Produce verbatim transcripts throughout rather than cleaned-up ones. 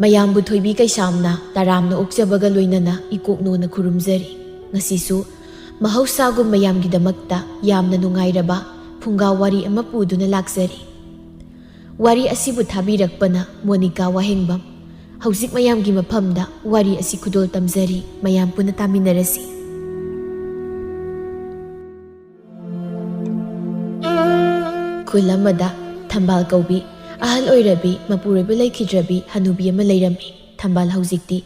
ꯃꯌꯥꯝꯕꯨ ꯊꯣꯏꯕꯤ ꯀꯩꯁꯥꯝꯅ ꯇꯔꯥꯝꯅ ꯑꯣꯛꯆꯕꯒ ꯂꯣꯏꯅꯅ ꯏꯀꯣꯛꯅꯣꯅ ꯈꯨꯔꯨꯝꯖꯔꯤ꯫ ꯉꯁꯤꯁꯨ ꯃꯍꯧꯁꯥꯒꯨꯝ ꯃꯌꯥꯝꯒꯤꯗꯃꯛꯇ ꯌꯥꯝꯅ ꯅꯨꯡꯉꯥꯏꯔꯕ ꯐꯨꯡꯒꯥ ꯋꯥꯔꯤ ꯑꯃ ꯄꯨꯗꯨꯅ ꯂꯥꯛꯆꯔꯤ꯫ ꯋꯥꯔꯤ ꯑꯁꯤꯕꯨ ꯊꯥꯕꯤꯔꯛꯄꯅ ꯃꯣꯅꯤꯀꯥ ꯋꯥꯍꯦꯡꯕꯝ꯫ ꯍꯧꯖꯤꯛ ꯃꯌꯥꯝꯒꯤ ꯃꯐꯝꯗ ꯋꯥꯔꯤ ꯑꯁꯤ ꯈꯨꯗꯣꯜ ꯇꯝꯖꯔꯤ, ꯃꯌꯥꯝ ꯄꯨꯟꯅ ꯇꯥꯃꯤꯟꯅꯔꯁꯤ꯫ ꯈꯨꯜ ꯑꯃꯗ ꯊꯝꯕꯥꯜ ꯀꯧꯕꯤ, ꯑꯍꯜ ꯑꯣꯏꯔꯕꯤ, ꯃꯄꯨꯔꯣꯏꯕ ꯂꯩꯈꯤꯗ꯭ꯔꯕꯤ ꯍꯅꯨꯕꯤ ꯑꯃ ꯂꯩꯔꯝꯃꯤ꯫ ꯊꯝꯕꯥꯜ ꯍꯧꯖꯤꯛꯇꯤ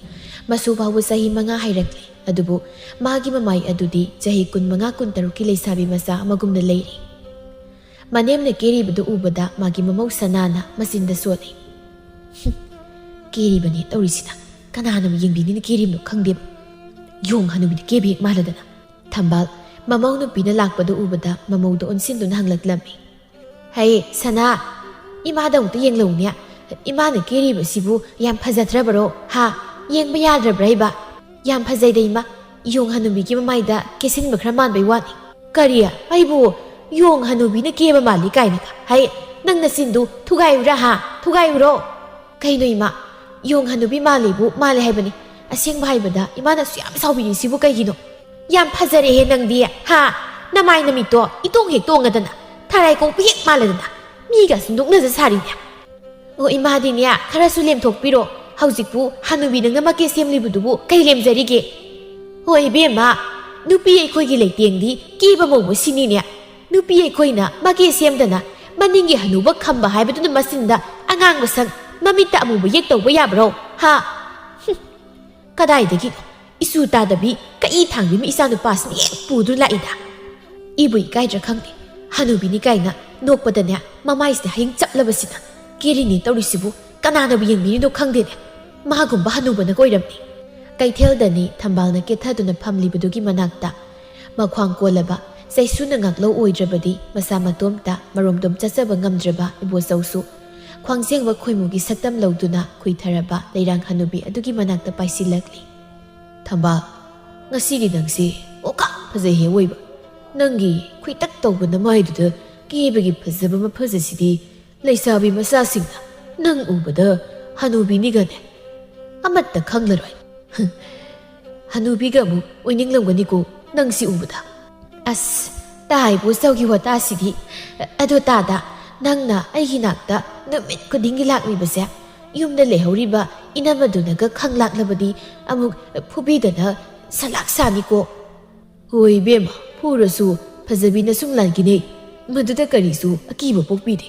ꯃꯁꯨ ꯐꯥꯎꯕ ꯆꯍꯤ ꯃꯉꯥ ꯍꯥꯏꯔꯛꯂꯦ, ꯑꯗꯨꯕꯨ ꯃꯥꯒꯤ ꯃꯃꯥꯏ ꯑꯗꯨꯗꯤ ꯆꯍꯤ ꯀꯨꯟꯃꯉꯥ ꯀꯨꯟꯇꯔꯨꯛꯀꯤ ꯂꯩꯁꯥꯕꯤ ꯃꯆꯥ ꯑꯃꯒꯨꯝꯅ ꯂꯩꯔꯤ꯫ ꯃꯅꯦꯝꯅ ꯀꯦꯔꯤꯕꯗꯨ ꯎꯕꯗ ꯃꯥꯒꯤ ꯃꯃꯧ ꯁꯅꯥꯅ ꯃꯆꯤꯟꯗ ꯁꯣꯜꯂꯤ꯫ "ꯍꯨꯝ, ꯀꯦꯔꯤꯕꯅꯦ ꯇꯧꯔꯤꯁꯤꯅ, ꯀꯅꯥꯅꯕꯨ ꯌꯦꯡꯕꯤꯅꯤꯅ ꯀꯦꯔꯤꯕꯅꯣ ꯈꯪꯗꯦꯕ꯫ ꯌꯣꯡ ꯍꯅꯨꯕꯤꯗ ꯀꯦꯕ ꯍꯦꯛ ꯃꯥꯜꯂꯗꯅ"꯫ ꯊꯝꯕꯥꯜ ꯃꯃꯧ ꯅꯨꯄꯤꯅ ꯂꯥꯛꯄꯗꯨ ꯎꯕꯗ ꯃꯃꯧꯗ ꯑꯣꯟꯁꯤꯟꯗꯨꯅ ꯍꯪꯂꯛꯂꯝꯃꯤ꯫ "ꯍꯩ ꯁꯅꯥ, ꯏꯃꯥꯗ ꯑꯃꯨꯛꯇ ꯌꯦꯡꯂꯧꯅꯦ꯫ ꯏꯃꯥꯅ ꯀꯦꯔꯤꯕꯁꯤꯕꯨ ꯌꯥꯝ ꯐꯖꯗ꯭ꯔꯕꯔꯣ? ꯍꯥ? ꯌꯦꯡꯕ ꯌꯥꯗ꯭ꯔꯕ꯭ꯔꯥ ꯏꯕ? ꯌꯥꯝ ꯐꯖꯩꯗ ꯏꯃꯥ꯫ ꯌꯣꯡ ꯍꯅꯨꯕꯤꯒꯤ ꯃꯃꯥꯏꯗ ꯀꯦꯁꯤꯟꯕ ꯈꯔ ꯃꯥꯟꯕꯩ ꯋꯥꯅꯤ"꯫ "ꯀꯔꯤ? ꯑꯩꯕꯨ ꯌꯣꯡ ꯍꯅꯨꯕꯤꯅ ꯀꯦꯕ ꯃꯥꯜꯂꯤ ꯀꯥꯏꯅꯒ? ꯍꯩ, ꯅꯪ ꯅꯆꯤꯟꯗꯨ ꯊꯨꯒꯥꯏꯔꯨꯔꯥ ꯍꯥ? ꯊꯨꯒꯥꯏꯔꯨꯔꯣ?" "ꯀꯩꯅꯣ ꯏꯃꯥ? ꯌꯣꯡ ꯍꯅꯨꯕꯤ ꯃꯥꯜꯂꯤꯕꯨ ꯃꯥꯜꯂꯤ ꯍꯥꯏꯕꯅꯤ꯫ ꯑꯁꯦꯡꯕ ꯍꯥꯏꯕꯗ ꯏꯃꯥꯅ ꯑꯁꯨꯛ ꯌꯥꯝ ꯁꯥꯎꯕꯤꯔꯤꯁꯤꯕꯨ ꯀꯩꯒꯤꯅꯣ? ꯌꯥꯝ ꯐꯖꯔꯦꯍꯦ ꯅꯪꯗꯤ, ꯍꯥ? ꯅꯃꯥꯏ ꯅꯃꯤꯠꯇꯣ ꯏꯇꯣꯡ ꯍꯦꯛ ꯇꯣꯡꯉꯗꯅ, ꯊꯔꯥꯏ ꯀꯣꯛꯄꯤ ꯍꯦꯛ ꯃꯥꯜꯂꯗꯅ, ꯃꯤꯒ ꯑꯁꯨꯝ ꯅꯣꯛꯅꯖ ꯁꯥꯔꯤꯅꯦ꯫ ꯑꯣ ꯏꯃꯥꯗꯤꯅꯦ, ꯈꯔꯁꯨ ꯂꯦꯝꯊꯣꯛꯄꯤꯔꯣ꯫ ꯍꯧꯖꯤꯛꯄꯨ ꯍꯅꯨꯕꯤ ꯅꯪꯅ ꯃꯀꯦ ꯁꯦꯝꯂꯤꯕꯗꯨꯕꯨ ꯀꯩ ꯂꯦꯝꯖꯔꯤꯒꯦ? ꯍꯣꯏ ꯏꯕꯦꯝꯃ, ꯅꯨꯄꯤ ꯑꯩꯈꯣꯏꯒꯤ ꯂꯩꯇꯦꯡꯗꯤ ꯀꯦꯕ ꯃꯧꯕ ꯁꯤꯅꯤꯅꯦ꯫ ꯅꯨꯄꯤ ꯑꯩꯈꯣꯏꯅ ꯃꯀꯦ ꯁꯦꯝꯗꯅ ꯃꯅꯤꯡꯒꯤ ꯍꯅꯨꯕ ꯈꯝꯕ ꯍꯥꯏꯕꯗꯨꯅ ꯃꯆꯤꯟꯗ ꯑꯉꯥꯡꯕ ꯁꯪ, ꯃꯃꯤꯠꯇ ꯑꯃꯨꯕ ꯌꯦꯛ ꯇꯧꯕ ꯌꯥꯕ꯭ꯔꯣ? ꯍꯥ?" ꯍꯨꯝ꯫ ꯀꯗꯥꯏꯗꯒꯤꯅꯣ? ꯏꯁꯨ ꯇꯥꯗꯕꯤ ꯀꯛꯏ ꯊꯥꯡꯕꯤ ꯃꯤ ꯏꯆꯥ ꯅꯨꯄꯥꯁꯤꯅ ꯍꯦꯛ ꯄꯨꯗꯨꯅ ꯂꯥꯛꯏꯗ꯫ ꯏꯕꯨ ꯏꯀꯥꯏꯗ꯭ꯔꯥ ꯈꯪꯗꯦ꯫ ꯍꯅꯨꯕꯤꯅꯤ ꯀꯥꯏꯅ ꯅꯣꯛꯄꯗꯅꯦ, ꯃꯃꯥꯏꯁꯤꯗ ꯍꯌꯤꯡ ꯆꯞꯂꯕꯁꯤꯅ꯫ ꯀꯦꯔꯤꯅꯦ ꯇꯧꯔꯤꯁꯤꯕꯨ ꯀꯅꯥꯅꯕꯨ ꯌꯦꯡꯕꯤꯔꯤꯅꯣ ꯈꯪꯗꯦꯅꯦ꯫ ꯃꯥꯒꯨꯝꯕ ꯍꯅꯨꯕꯅ ꯀꯣꯏꯔꯝꯅꯤ꯫ ꯀꯩꯊꯦꯜꯗꯅꯤ ꯊꯝꯕꯥꯜꯅ ꯀꯦꯊꯗꯨꯅ ꯐꯝꯂꯤꯕꯗꯨꯒꯤ ꯃꯅꯥꯛꯇ ꯃꯈ꯭ꯋꯥꯡ ꯀꯣꯜꯂꯕ, ꯆꯩꯁꯨꯅ ꯉꯥꯛꯂꯧ ꯑꯣꯏꯗ꯭ꯔꯕꯗꯤ ꯃꯁꯥ ꯃꯇꯣꯝꯇ ꯃꯔꯣꯝꯗꯣꯝ ꯆꯠꯆꯕ ꯉꯝꯗ꯭ꯔꯕ ꯏꯕꯣꯆꯧꯁꯨ ꯈ꯭ꯋꯥꯡꯖꯦꯡꯕ ꯈꯣꯏꯃꯨꯒꯤ ꯁꯛꯇꯝ ꯂꯧꯗꯨꯅ ꯈꯨꯏꯊꯔꯕ ꯂꯩꯔꯥꯡ ꯍꯅꯨꯕꯤ ꯑꯗꯨꯒꯤ ꯃꯅꯥꯛꯇ ꯄꯥꯏꯁꯤꯜꯂꯛꯂꯤ꯫ "ꯊꯝꯕꯥꯜ, ꯉꯁꯤꯒꯤ ꯅꯪꯁꯤ ꯑꯣꯀꯥ ꯐꯖꯩꯍꯦ ꯑꯣꯏꯕ꯫ ꯅꯪꯒꯤ ꯈꯨꯏꯇꯛ ꯇꯧꯕ ꯅꯃꯥꯏꯗꯨꯗ ꯀꯦꯕꯒꯤ ꯐꯖꯕ ꯃꯐꯖꯁꯤꯗꯤ ꯂꯩꯁꯥꯕꯤ ꯃꯆꯥꯁꯤꯡꯅ ꯅꯪ ꯎꯕꯗ ꯍꯅꯨꯕꯤꯅꯤꯒꯅꯦ ꯑꯃꯠꯇ ꯈꯪꯂꯔꯣꯏ꯫ ꯍꯅꯨꯕꯤꯒ ꯑꯃꯨꯛ ꯑꯣꯏꯅꯤꯡꯂꯝꯒꯅꯤꯀꯣ ꯅꯪꯁꯤ ꯎꯕꯗ꯫ ꯑꯁ, ꯇꯥꯏꯕꯣ ꯆꯧꯒꯤ ꯋꯥꯇꯥꯁꯤꯗꯤ꯫ ꯑꯗꯣ ꯇꯥꯗ, ꯅꯪꯅ ꯑꯩꯒꯤ ꯅꯥꯛꯇ ꯅꯨꯃꯤꯠ ꯈꯨꯗꯤꯡꯒꯤ ꯂꯥꯛꯂꯤꯕꯁꯦ, ꯌꯨꯝꯗ ꯂꯩꯍꯧꯔꯤꯕ ꯏꯅꯝꯃꯗꯨꯅꯒ ꯈꯪꯂꯥꯛꯂꯕꯗꯤ ꯑꯃꯨꯛ ꯐꯨꯕꯤꯗꯅ ꯁꯂꯥꯛ ꯁꯥꯅꯤꯀꯣ꯫ ꯍꯣꯏ ꯏꯕꯦꯝꯃ, ꯐꯨꯔꯁꯨ ꯐꯖꯕꯤꯅ ꯁꯨꯝ ꯂꯥꯟꯈꯤꯅꯦ꯫ ꯃꯗꯨꯗ ꯀꯔꯤꯁꯨ ꯑꯀꯤꯕ ꯄꯣꯛꯄꯤꯗꯦ꯫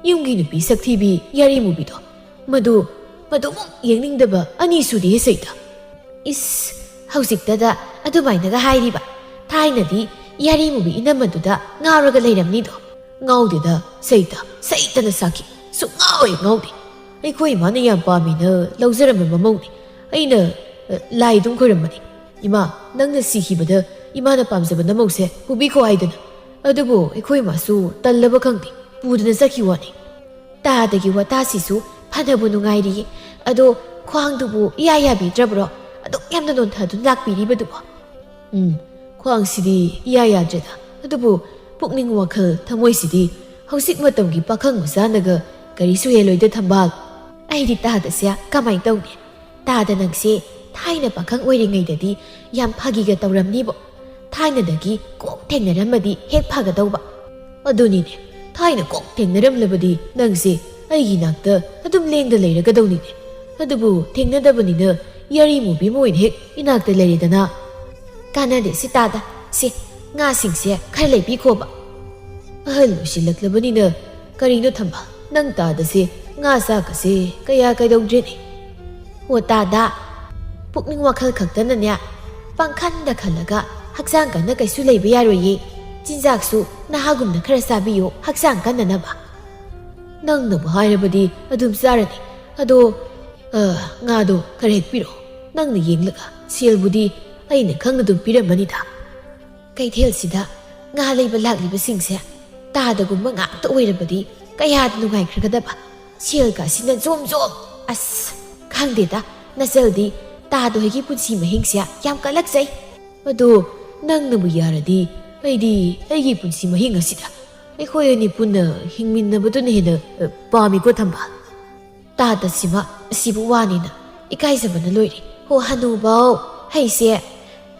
ꯌꯨꯝꯒꯤ ꯅꯨꯄꯤ ꯁꯛꯊꯤꯕꯤ ꯌꯥꯔꯤꯃꯨꯕꯤꯗꯣ, ꯃꯗꯨ, ꯃꯗꯨꯃꯨꯛ ꯌꯦꯡꯅꯤꯡꯗꯕ ꯑꯅꯤ ꯁꯨꯗꯦ ꯁꯩꯇ꯫ ꯏꯁ, ꯍꯧꯖꯤꯛꯇꯗ ꯑꯗꯨꯃꯥꯏꯅꯒ ꯍꯥꯏꯔꯤꯕ? ꯊꯥꯏꯅꯗꯤ ꯌꯥꯔꯤꯃꯨꯕꯤ ꯏꯅꯝꯃꯗꯨꯗ ꯉꯥꯎꯔꯒ ꯂꯩꯔꯝꯅꯤꯗꯣ꯫ ꯉꯥꯎꯗꯦꯗ ꯁꯩꯇ, ꯁꯩꯇꯅ ꯁꯥꯈꯤ꯫ ꯁꯨꯛꯉꯥꯎ ꯍꯦꯛ ꯉꯥꯎꯗꯦ꯫ ꯑꯩꯈꯣꯏ ꯏꯃꯥꯅ ꯌꯥꯝ ꯄꯥꯝꯃꯤꯅ ꯂꯧꯖꯔꯝꯕ ꯃꯃꯧꯅꯤ꯫ ꯑꯩꯅ, ꯑ, ꯂꯥꯏ ꯑꯗꯨꯝ ꯈꯣꯏꯔꯝꯕꯅꯤ꯫ "ꯏꯃꯥ, ꯅꯪꯅ ꯁꯤꯈꯤꯕꯗ ꯏꯃꯥꯅ ꯄꯥꯝꯖꯕ ꯅꯃꯧꯁꯦ ꯄꯨꯕꯤꯈꯣ" ꯍꯥꯏꯗꯅ꯫ ꯑꯗꯨꯕꯨ ꯑꯩꯈꯣꯏ ꯏꯃꯥꯁꯨ ꯇꯜꯂꯕ ꯈꯪꯗꯦ, ꯄꯨꯗꯅ ꯆꯠꯈꯤ ꯋꯥꯅꯤ꯫ ꯇꯥꯗꯒꯤ ꯋꯥꯇꯥꯁꯤꯁꯨ ꯐꯅꯕꯨ ꯅꯨꯡꯉꯥꯏꯔꯤꯌꯦ꯫ ꯑꯗꯣ ꯈ꯭ꯋꯥꯡꯗꯨꯕꯨ ꯏꯌꯥ ꯌꯥꯕꯤꯗ꯭ꯔꯕ꯭ꯔꯣ? ꯑꯗꯨꯛ ꯌꯥꯝꯅ ꯅꯣꯟꯊꯗꯨꯅ ꯂꯥꯛꯄꯤꯔꯤꯕꯗꯨꯕꯣ? ꯎꯝ, ꯈ꯭ꯋꯥꯡꯁꯤꯗꯤ ꯏꯌꯥ ꯌꯥꯗ꯭ꯔꯦꯗ꯫ ꯑꯗꯨꯕꯨ ꯄꯨꯛꯅꯤꯡ ꯋꯥꯈꯜ ꯊꯃꯣꯏꯁꯤꯗꯤ ꯍꯧꯖꯤꯛ ꯃꯇꯝꯒꯤ ꯄꯥꯈꯪ ꯃꯆꯥꯅꯒ ꯀꯔꯤꯁꯨ ꯍꯦꯜꯂꯣꯏꯗ ꯊꯝꯕꯥꯜ꯫ ꯑꯩꯗꯤ ꯇꯥꯗꯁꯦ ꯀꯃꯥꯏ ꯇꯧꯅꯤ? ꯇꯥꯗ ꯅꯪꯁꯦ ꯊꯥꯏꯅ ꯄꯥꯈꯪ ꯑꯣꯏꯔꯤꯉꯩꯗꯗꯤ ꯌꯥꯝ ꯐꯥꯒꯤꯒ ꯇꯧꯔꯝꯅꯤꯕꯣ꯫ ꯊꯥꯏꯅꯗꯒꯤ ꯀꯣꯛ ꯊꯦꯡꯅꯔꯝꯃꯗꯤ ꯍꯦꯛ ꯐꯒꯗꯧꯕ꯫ ꯑꯗꯨꯅꯤꯅꯦ, ꯊꯥꯏꯅ ꯀꯣꯛ ꯊꯦꯡꯅꯔꯝꯂꯕꯗꯤ ꯅꯪꯁꯦ ꯑꯩꯒꯤ ꯅꯥꯛꯇ ꯑꯗꯨꯝ ꯂꯦꯡꯗ ꯂꯩꯔꯒꯗꯧꯅꯤꯅꯦ꯫ ꯑꯗꯨꯕꯨ ꯊꯦꯡꯅꯗꯕꯅꯤꯅ ꯌꯥꯔꯤ ꯃꯨꯕꯤ ꯑꯃ ꯑꯣꯏꯅ ꯍꯦꯛ ꯏꯅꯥꯛꯇ ꯂꯩꯔꯦꯗꯅ꯫ ꯀꯥꯟꯅꯗꯦ ꯁꯤ ꯇꯥꯗ, ꯁꯤ ꯉꯥꯁꯤꯡꯁꯦ ꯈꯔ ꯂꯩꯕꯤꯈꯣꯕ꯫ ꯑꯍꯜ ꯑꯣꯏꯁꯤꯜꯂꯛꯂꯕꯅꯤꯅ ꯀꯔꯤꯅꯣ ꯊꯝꯕ, ꯅꯪ ꯇꯥꯗꯁꯦ ꯉꯥ ꯆꯥꯛꯀꯁꯦ ꯀꯌꯥ ꯀꯩꯗꯧꯗ꯭ꯔꯦꯅꯦ꯫ ꯑꯣ ꯇꯥꯗ, ꯄꯨꯛꯅꯤꯡ ꯋꯥꯈꯜ ꯈꯛꯇꯅꯅꯦ ꯄꯪꯈꯟꯗ ꯈꯜꯂꯒ ꯍꯛꯆꯥꯡ ꯀꯟꯅ ꯀꯩꯁꯨ ꯂꯩꯕ ꯌꯥꯔꯣꯏꯌꯦ꯫ ꯆꯤꯟꯖꯥꯛꯁꯨ ꯅꯍꯥꯒꯨꯝꯅ ꯈꯔ ꯆꯥꯕꯤꯌꯨ ꯍꯛꯆꯥꯡ ꯀꯟꯅꯅꯕ꯫ ꯅꯪꯅꯕꯨ ꯍꯥꯏꯔꯕꯗꯤ ꯑꯗꯨꯝ ꯆꯥꯔꯅꯤ꯫ ꯑꯗꯣ, ꯑ, ꯉꯥꯗꯣ ꯈꯔ ꯍꯦꯛ ꯄꯤꯔꯛꯑꯣ꯫ ꯅꯪꯅ ꯌꯦꯡꯂꯒ ꯁꯦꯜꯕꯨꯗꯤ ꯑꯩꯅ ꯈꯪꯅ ꯑꯗꯨꯝ ꯄꯤꯔꯝꯃꯅꯤꯗ꯫ ꯀꯩꯊꯦꯜꯁꯤꯗ ꯉꯥ ꯂꯩꯕ ꯂꯥꯛꯂꯤꯕꯁꯤꯡꯁꯦ ꯇꯥꯗꯒꯨꯝꯕ ꯉꯥꯛꯇ ꯑꯣꯏꯔꯕꯗꯤ ꯀꯌꯥ ꯅꯨꯡꯉꯥꯏꯈ꯭ꯔꯒꯗꯕ꯫ ꯁꯦꯜꯒꯁꯤꯅ ꯖꯣꯝ ꯖꯣꯝ꯫ ꯑꯁ, ꯈꯪꯗꯦꯗ, ꯅꯆꯜꯗꯤ ꯇꯥꯗ ꯍꯣꯏꯒꯤ ꯄꯨꯟꯁꯤ ꯃꯍꯤꯡꯁꯦ ꯌꯥꯝ ꯀꯜꯂꯛꯆꯩ꯫ ꯑꯗꯣ ꯅꯪꯅꯕꯨ ꯌꯥꯔꯗꯤ ꯑꯩꯗꯤ ꯑꯩꯒꯤ ꯄꯨꯟꯁꯤ ꯃꯍꯤꯡ ꯑꯁꯤꯗ ꯑꯩꯈꯣꯏ ꯑꯅꯤ ꯄꯨꯟꯅ ꯍꯤꯡꯃꯤꯟꯅꯕꯗꯨꯅ ꯍꯦꯟꯅ, ꯑ, ꯄꯥꯝꯃꯤꯀꯣ ꯊꯝꯕꯥꯜ꯫ ꯇꯥꯗ ꯁꯤꯃ ꯑꯁꯤꯕꯨ ꯋꯥꯅꯤꯅ ꯏꯀꯥꯏꯖꯕꯅ ꯂꯣꯏꯔꯦ꯫ ꯍꯣ ꯍꯅꯨꯕꯧ, ꯍꯩꯁꯦ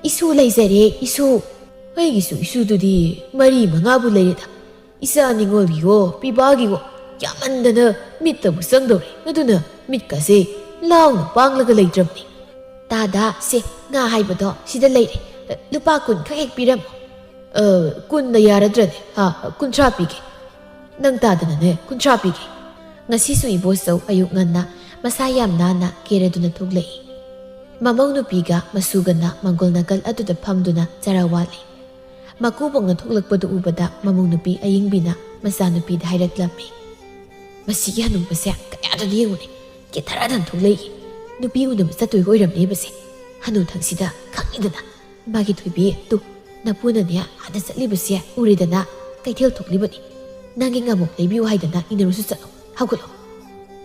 ꯏꯁꯨ ꯂꯩꯖꯔꯦ, ꯏꯁꯨ꯫ ꯑꯩꯒꯤꯁꯨ ꯏꯁꯨꯗꯨꯗꯤ ꯃꯔꯤ ꯃꯉꯥꯕꯨ ꯂꯩꯔꯦꯗ꯫ ꯏꯆꯥ ꯅꯤꯉꯣꯜꯒꯤꯋꯣ ꯄꯤꯕꯥꯒꯤꯋꯣ ꯌꯥꯝꯃꯟꯗꯅ ꯃꯤꯠꯇꯕꯨ ꯆꯪꯗꯧꯔꯦ꯫ ꯑꯗꯨꯅ ꯃꯤꯠꯀꯁꯦ ꯂꯥꯎꯅ ꯄꯥꯡꯂꯒ ꯂꯩꯇ꯭ꯔꯕꯅꯤ꯫ ꯇꯥꯗ, ꯁꯦ, ꯉꯥ ꯍꯥꯏꯕꯗꯣ ꯁꯤꯗ ꯂꯩꯔꯦ꯫ ꯂꯨꯄꯥ ꯀꯨꯟ ꯈꯛ ꯍꯦꯛ ꯄꯤꯔꯝꯃꯣ꯫ "ꯑ, ꯀꯨꯟꯅ ꯌꯥꯔꯗ꯭ꯔꯅꯦ? ꯍꯥ, ꯀꯨꯟꯊ꯭ꯔꯥ ꯄꯤꯒꯦ꯫ ꯅꯪ ꯇꯥꯗꯅꯅꯦ, ꯀꯨꯟꯊ꯭ꯔꯥ ꯄꯤꯒꯦ"꯫ ꯉꯁꯤꯁꯨ ꯏꯕꯣꯆꯧ ꯑꯌꯨꯛ ꯉꯟꯅ ꯃꯁꯥ ꯌꯥꯝ ꯅꯥꯟꯅ ꯀꯦꯔꯗꯨꯅ ꯊꯣꯛꯂꯛꯏ꯫ ꯃꯃꯧ ꯅꯨꯄꯤꯒ ꯃꯁꯨꯒꯅ ꯃꯪꯒꯣꯜ ꯅꯥꯀꯜ ꯑꯗꯨꯗ ꯐꯝꯗꯨꯅ ꯆꯔꯥ ꯋꯥꯠꯂꯤ꯫ ꯃꯀꯨꯕꯣꯛꯅ ꯊꯣꯛꯂꯛꯄꯗꯨ ꯎꯕꯗ ꯃꯃꯧ ꯅꯨꯄꯤ ꯑꯌꯤꯡꯕꯤꯅ ꯃꯆꯥꯅꯨꯄꯤꯗ ꯍꯥꯏꯔꯛꯂꯝꯃꯤ꯫ "ꯃꯁꯤꯒꯤ ꯍꯅꯨꯕꯁꯦ ꯀꯌꯥꯗꯅ ꯌꯦꯡꯉꯨꯅꯦ, ꯀꯦꯊꯔꯗꯅ ꯊꯣꯛꯂꯛꯏ꯫ ꯅꯨꯄꯤ ꯎꯅꯕ ꯆꯠꯇꯣꯏꯒ ꯑꯣꯏꯔꯝꯅꯦꯕꯁꯦ꯫ ꯍꯅꯨꯊꯪꯁꯤꯗ ꯈꯪꯉꯤꯗꯅ꯫ ꯃꯥꯒꯤ ꯊꯣꯏꯕꯤ, ꯇꯨ, ꯅꯄꯨꯅꯅꯦ ꯑꯥꯗ ꯆꯠꯂꯤꯕꯁꯦ ꯎꯔꯦꯗꯅ, ꯀꯩꯊꯦꯜ ꯊꯣꯛꯂꯤꯕꯅꯤ꯫ ꯅꯪꯒꯤ ꯉꯥꯃꯣꯛ ꯂꯩꯕꯤꯌꯨ ꯍꯥꯏꯗꯅ ꯏꯟꯅꯔꯨꯁꯨ ꯆꯠꯂꯣ꯫ ꯍꯧꯒꯠꯂꯣ꯫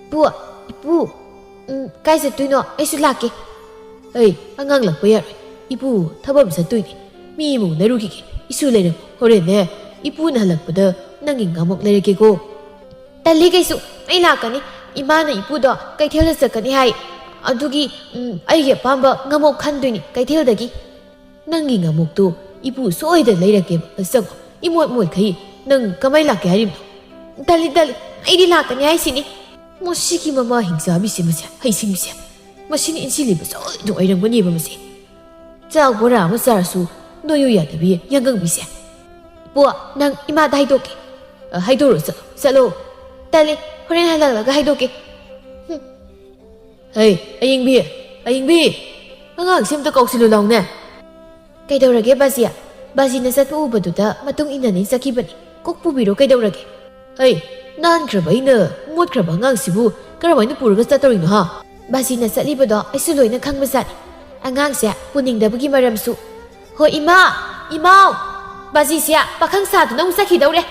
ꯄꯨ, ꯏꯄꯨ, ꯎꯝ, ꯀꯥꯏ ꯆꯠꯇꯣꯏꯅꯣ? ꯑꯩꯁꯨ ꯂꯥꯛꯀꯦ꯫ ꯑꯩ ꯑꯉꯥꯡ ꯂꯥꯛꯄ ꯌꯥꯔꯣꯏ꯫ ꯏꯄꯨ ꯊꯕꯛ ꯑꯃ ꯆꯠꯇꯣꯏꯅꯦ꯫ ꯃꯤ ꯑꯃ ꯎꯅꯔꯨꯈꯤꯒꯦ꯫ ꯏꯁꯨ ꯂꯩꯔꯝꯃꯣ꯫ ꯍꯣꯔꯦꯟꯅꯦ ꯏꯄꯨꯅ ꯍꯜꯂꯛꯄꯗ ꯅꯪꯒꯤ ꯉꯥꯃꯣꯛ ꯂꯩꯔꯛꯀꯦꯀꯣ꯫ ꯇꯜꯂꯤ ꯀꯩꯁꯨ, ꯑꯩ ꯂꯥꯛꯀꯅꯤ꯫ ꯏꯃꯥꯅ ꯏꯄꯨꯗꯣ ꯀꯩꯊꯦꯜꯗ ꯆꯠꯀꯅꯤ ꯍꯥꯏ꯫ ꯑꯗꯨꯒꯤ, ꯎꯝ, ꯑꯩꯒꯤ ꯑꯄꯥꯝꯕ ꯉꯥꯃꯣꯛ ꯈꯟꯗꯣꯏꯅꯤ ꯀꯩꯊꯦꯜꯗꯒꯤ꯫ ꯅꯪꯒꯤ ꯉꯥꯃꯣꯛꯇꯨ ꯏꯄꯨ ꯁꯣꯏꯗꯅ ꯂꯩꯔꯛꯀꯦꯕ꯫ ꯆꯪꯉꯣ, ꯏꯃꯣꯠ ꯃꯣꯠꯈꯩ ꯅꯪ ꯀꯃꯥꯏ ꯂꯥꯛꯀꯦ ꯍꯥꯏꯔꯤꯕꯅꯣ? ꯇꯜꯂꯤ, ꯇꯜꯂꯤ, ꯑꯩꯗꯤ ꯂꯥꯛꯀꯅꯤ ꯍꯥꯏꯁꯤꯅꯤ꯫ ꯃꯁꯤꯒꯤ ꯃꯃꯥ ꯍꯤꯡꯆꯥꯕꯤꯁꯦ, ꯃꯁꯦ ꯍꯩꯁꯤꯡꯕꯤꯁꯦ꯫ ꯃꯁꯤꯅ ꯏꯟꯁꯤꯜꯂꯤꯕ ꯁꯣꯏꯗꯅ ꯑꯣꯏꯔꯝꯒꯅꯦꯕ ꯃꯁꯦ꯫ ꯆꯥꯛ ꯕꯣꯔꯥ ꯑꯃ ꯆꯥꯔꯁꯨ ꯅꯣꯏꯌꯨ ꯌꯥꯗꯕꯤ ꯌꯥꯡꯒꯪꯕꯤꯁꯦ꯫ ꯄꯣ, ꯅꯪ ꯏꯃꯥꯗ ꯍꯥꯏꯗꯣꯛꯀꯦ꯫ ꯑ, ꯍꯥꯏꯗꯣꯛꯎꯔꯣ, ꯆꯠꯂꯣ, ꯆꯠꯂꯣ꯫ ꯇꯜꯂꯤ, ꯍꯣꯔꯦꯟ ꯍꯜꯂꯛꯂꯒ ꯍꯥꯏꯗꯣꯛꯀꯦ꯫ ꯍꯨꯝ꯫ ꯍꯩ, ꯑꯌꯤꯡꯕꯤ, ꯑꯌꯤꯡꯕꯤ! ꯑꯉꯥꯡꯁꯤ ꯑꯝꯇ ꯀꯧꯁꯤꯜꯂꯨ ꯂꯥꯎꯅꯦ꯫ ꯀꯩꯗꯧꯔꯒꯦ ꯕꯥꯖꯤ? ꯕꯥꯖꯤꯅ ꯆꯠꯄ ꯎꯕꯗꯨꯗ ꯃꯇꯨꯡ ꯏꯟꯅꯅꯤ ꯆꯠꯈꯤꯕꯅꯤ꯫ ꯀꯣꯛ ꯄꯨꯕꯤꯔꯣ, ꯀꯩꯗꯧꯔꯒꯦ? ꯍꯩ, ꯅꯥꯟꯈ꯭ꯔꯕ ꯑꯩꯅ ꯃꯣꯠꯈ꯭ꯔꯕ ꯑꯉꯥꯡꯁꯤꯕꯨ ꯀꯔꯝꯍꯥꯏꯅ ꯄꯨꯔꯒ ꯆꯠꯇꯧꯔꯤꯅꯣ, ꯍꯥ? ꯕꯥꯖꯤꯅ ꯆꯠꯂꯤꯕꯗꯣ ꯑꯩꯁꯨ ꯂꯣꯏꯅ ꯈꯪꯕꯖꯥꯠꯅꯤ꯫ ꯑꯉꯥꯡꯁꯦ ꯄꯨꯅꯤꯡꯗꯕꯒꯤ ꯃꯔꯝꯁꯨ꯫ ꯍꯣ ꯏꯃꯥ! ꯏꯃꯥꯎ! ꯕꯥꯖꯤꯁꯦ ꯄꯥꯈꯪ ꯁꯥꯗꯨꯅ ꯑꯃꯨꯛ ꯆꯠꯈꯤꯗꯧꯔꯦ꯫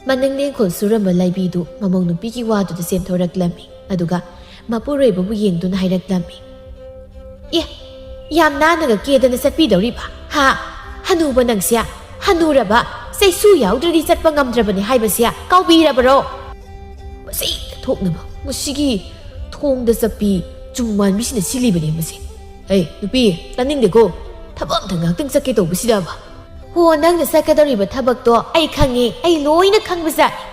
ꯃꯅꯤꯡ ꯂꯦꯡꯈꯣꯜ ꯁꯨꯔꯝꯕ ꯂꯥꯏꯕꯤꯗꯨ ꯃꯃꯧ ꯅꯨꯄꯤꯒꯤ ꯋꯥꯗꯨꯗ ꯆꯦꯟꯊꯣꯔꯛꯂꯝꯃꯤ꯫ ꯑꯗꯨꯒ ꯃꯄꯨꯔꯣꯏꯕꯕꯨ ꯌꯦꯡꯗꯨꯅ ꯍꯥꯏꯔꯛꯂꯝꯃꯤ꯫ ꯑꯦ, ꯌꯥꯝ ꯅꯥꯟꯅꯒ ꯀꯦꯗꯅ ꯆꯠꯄꯤꯗꯧꯔꯤꯕ, ꯍꯥ? ꯍꯅꯨꯕ ꯅꯪꯁꯦ, ꯍꯅꯨꯔꯕ, ꯆꯩꯁꯨ ꯌꯥꯎꯗ꯭ꯔꯗꯤ ꯆꯠꯄ ꯉꯝꯗ꯭ꯔꯕꯅꯤ ꯍꯥꯏꯕꯁꯦ ꯀꯥꯎꯕꯤꯔꯕꯔꯣ? ꯃꯁꯤ ꯊꯣꯛꯅꯕ ꯃꯁꯤꯒꯤ ꯊꯣꯡꯗ ꯆꯠꯄꯤ ꯆꯨꯝ ꯃꯥꯟꯕꯤꯁꯤꯅ ꯁꯤꯜꯂꯤꯕꯅꯦ ꯃꯁꯤ꯫ ꯍꯩ, ꯅꯨꯄꯤ, ꯇꯥꯅꯤꯡꯗꯦꯀꯣ꯫ ꯊꯕꯛ ꯑꯝꯇ ꯉꯥꯛꯇꯪ ꯆꯠꯀꯦ ꯇꯧꯕꯁꯤꯗꯕ꯫ ꯍꯣ, ꯅꯪꯅ ꯆꯠꯀꯗꯧꯔꯤꯕ ꯊꯕꯛꯇꯣ ꯑꯩ ꯈꯪꯉꯦ, ꯑꯩ ꯂꯣꯏꯅ ꯈꯪꯕꯖꯥꯠꯅꯤ꯫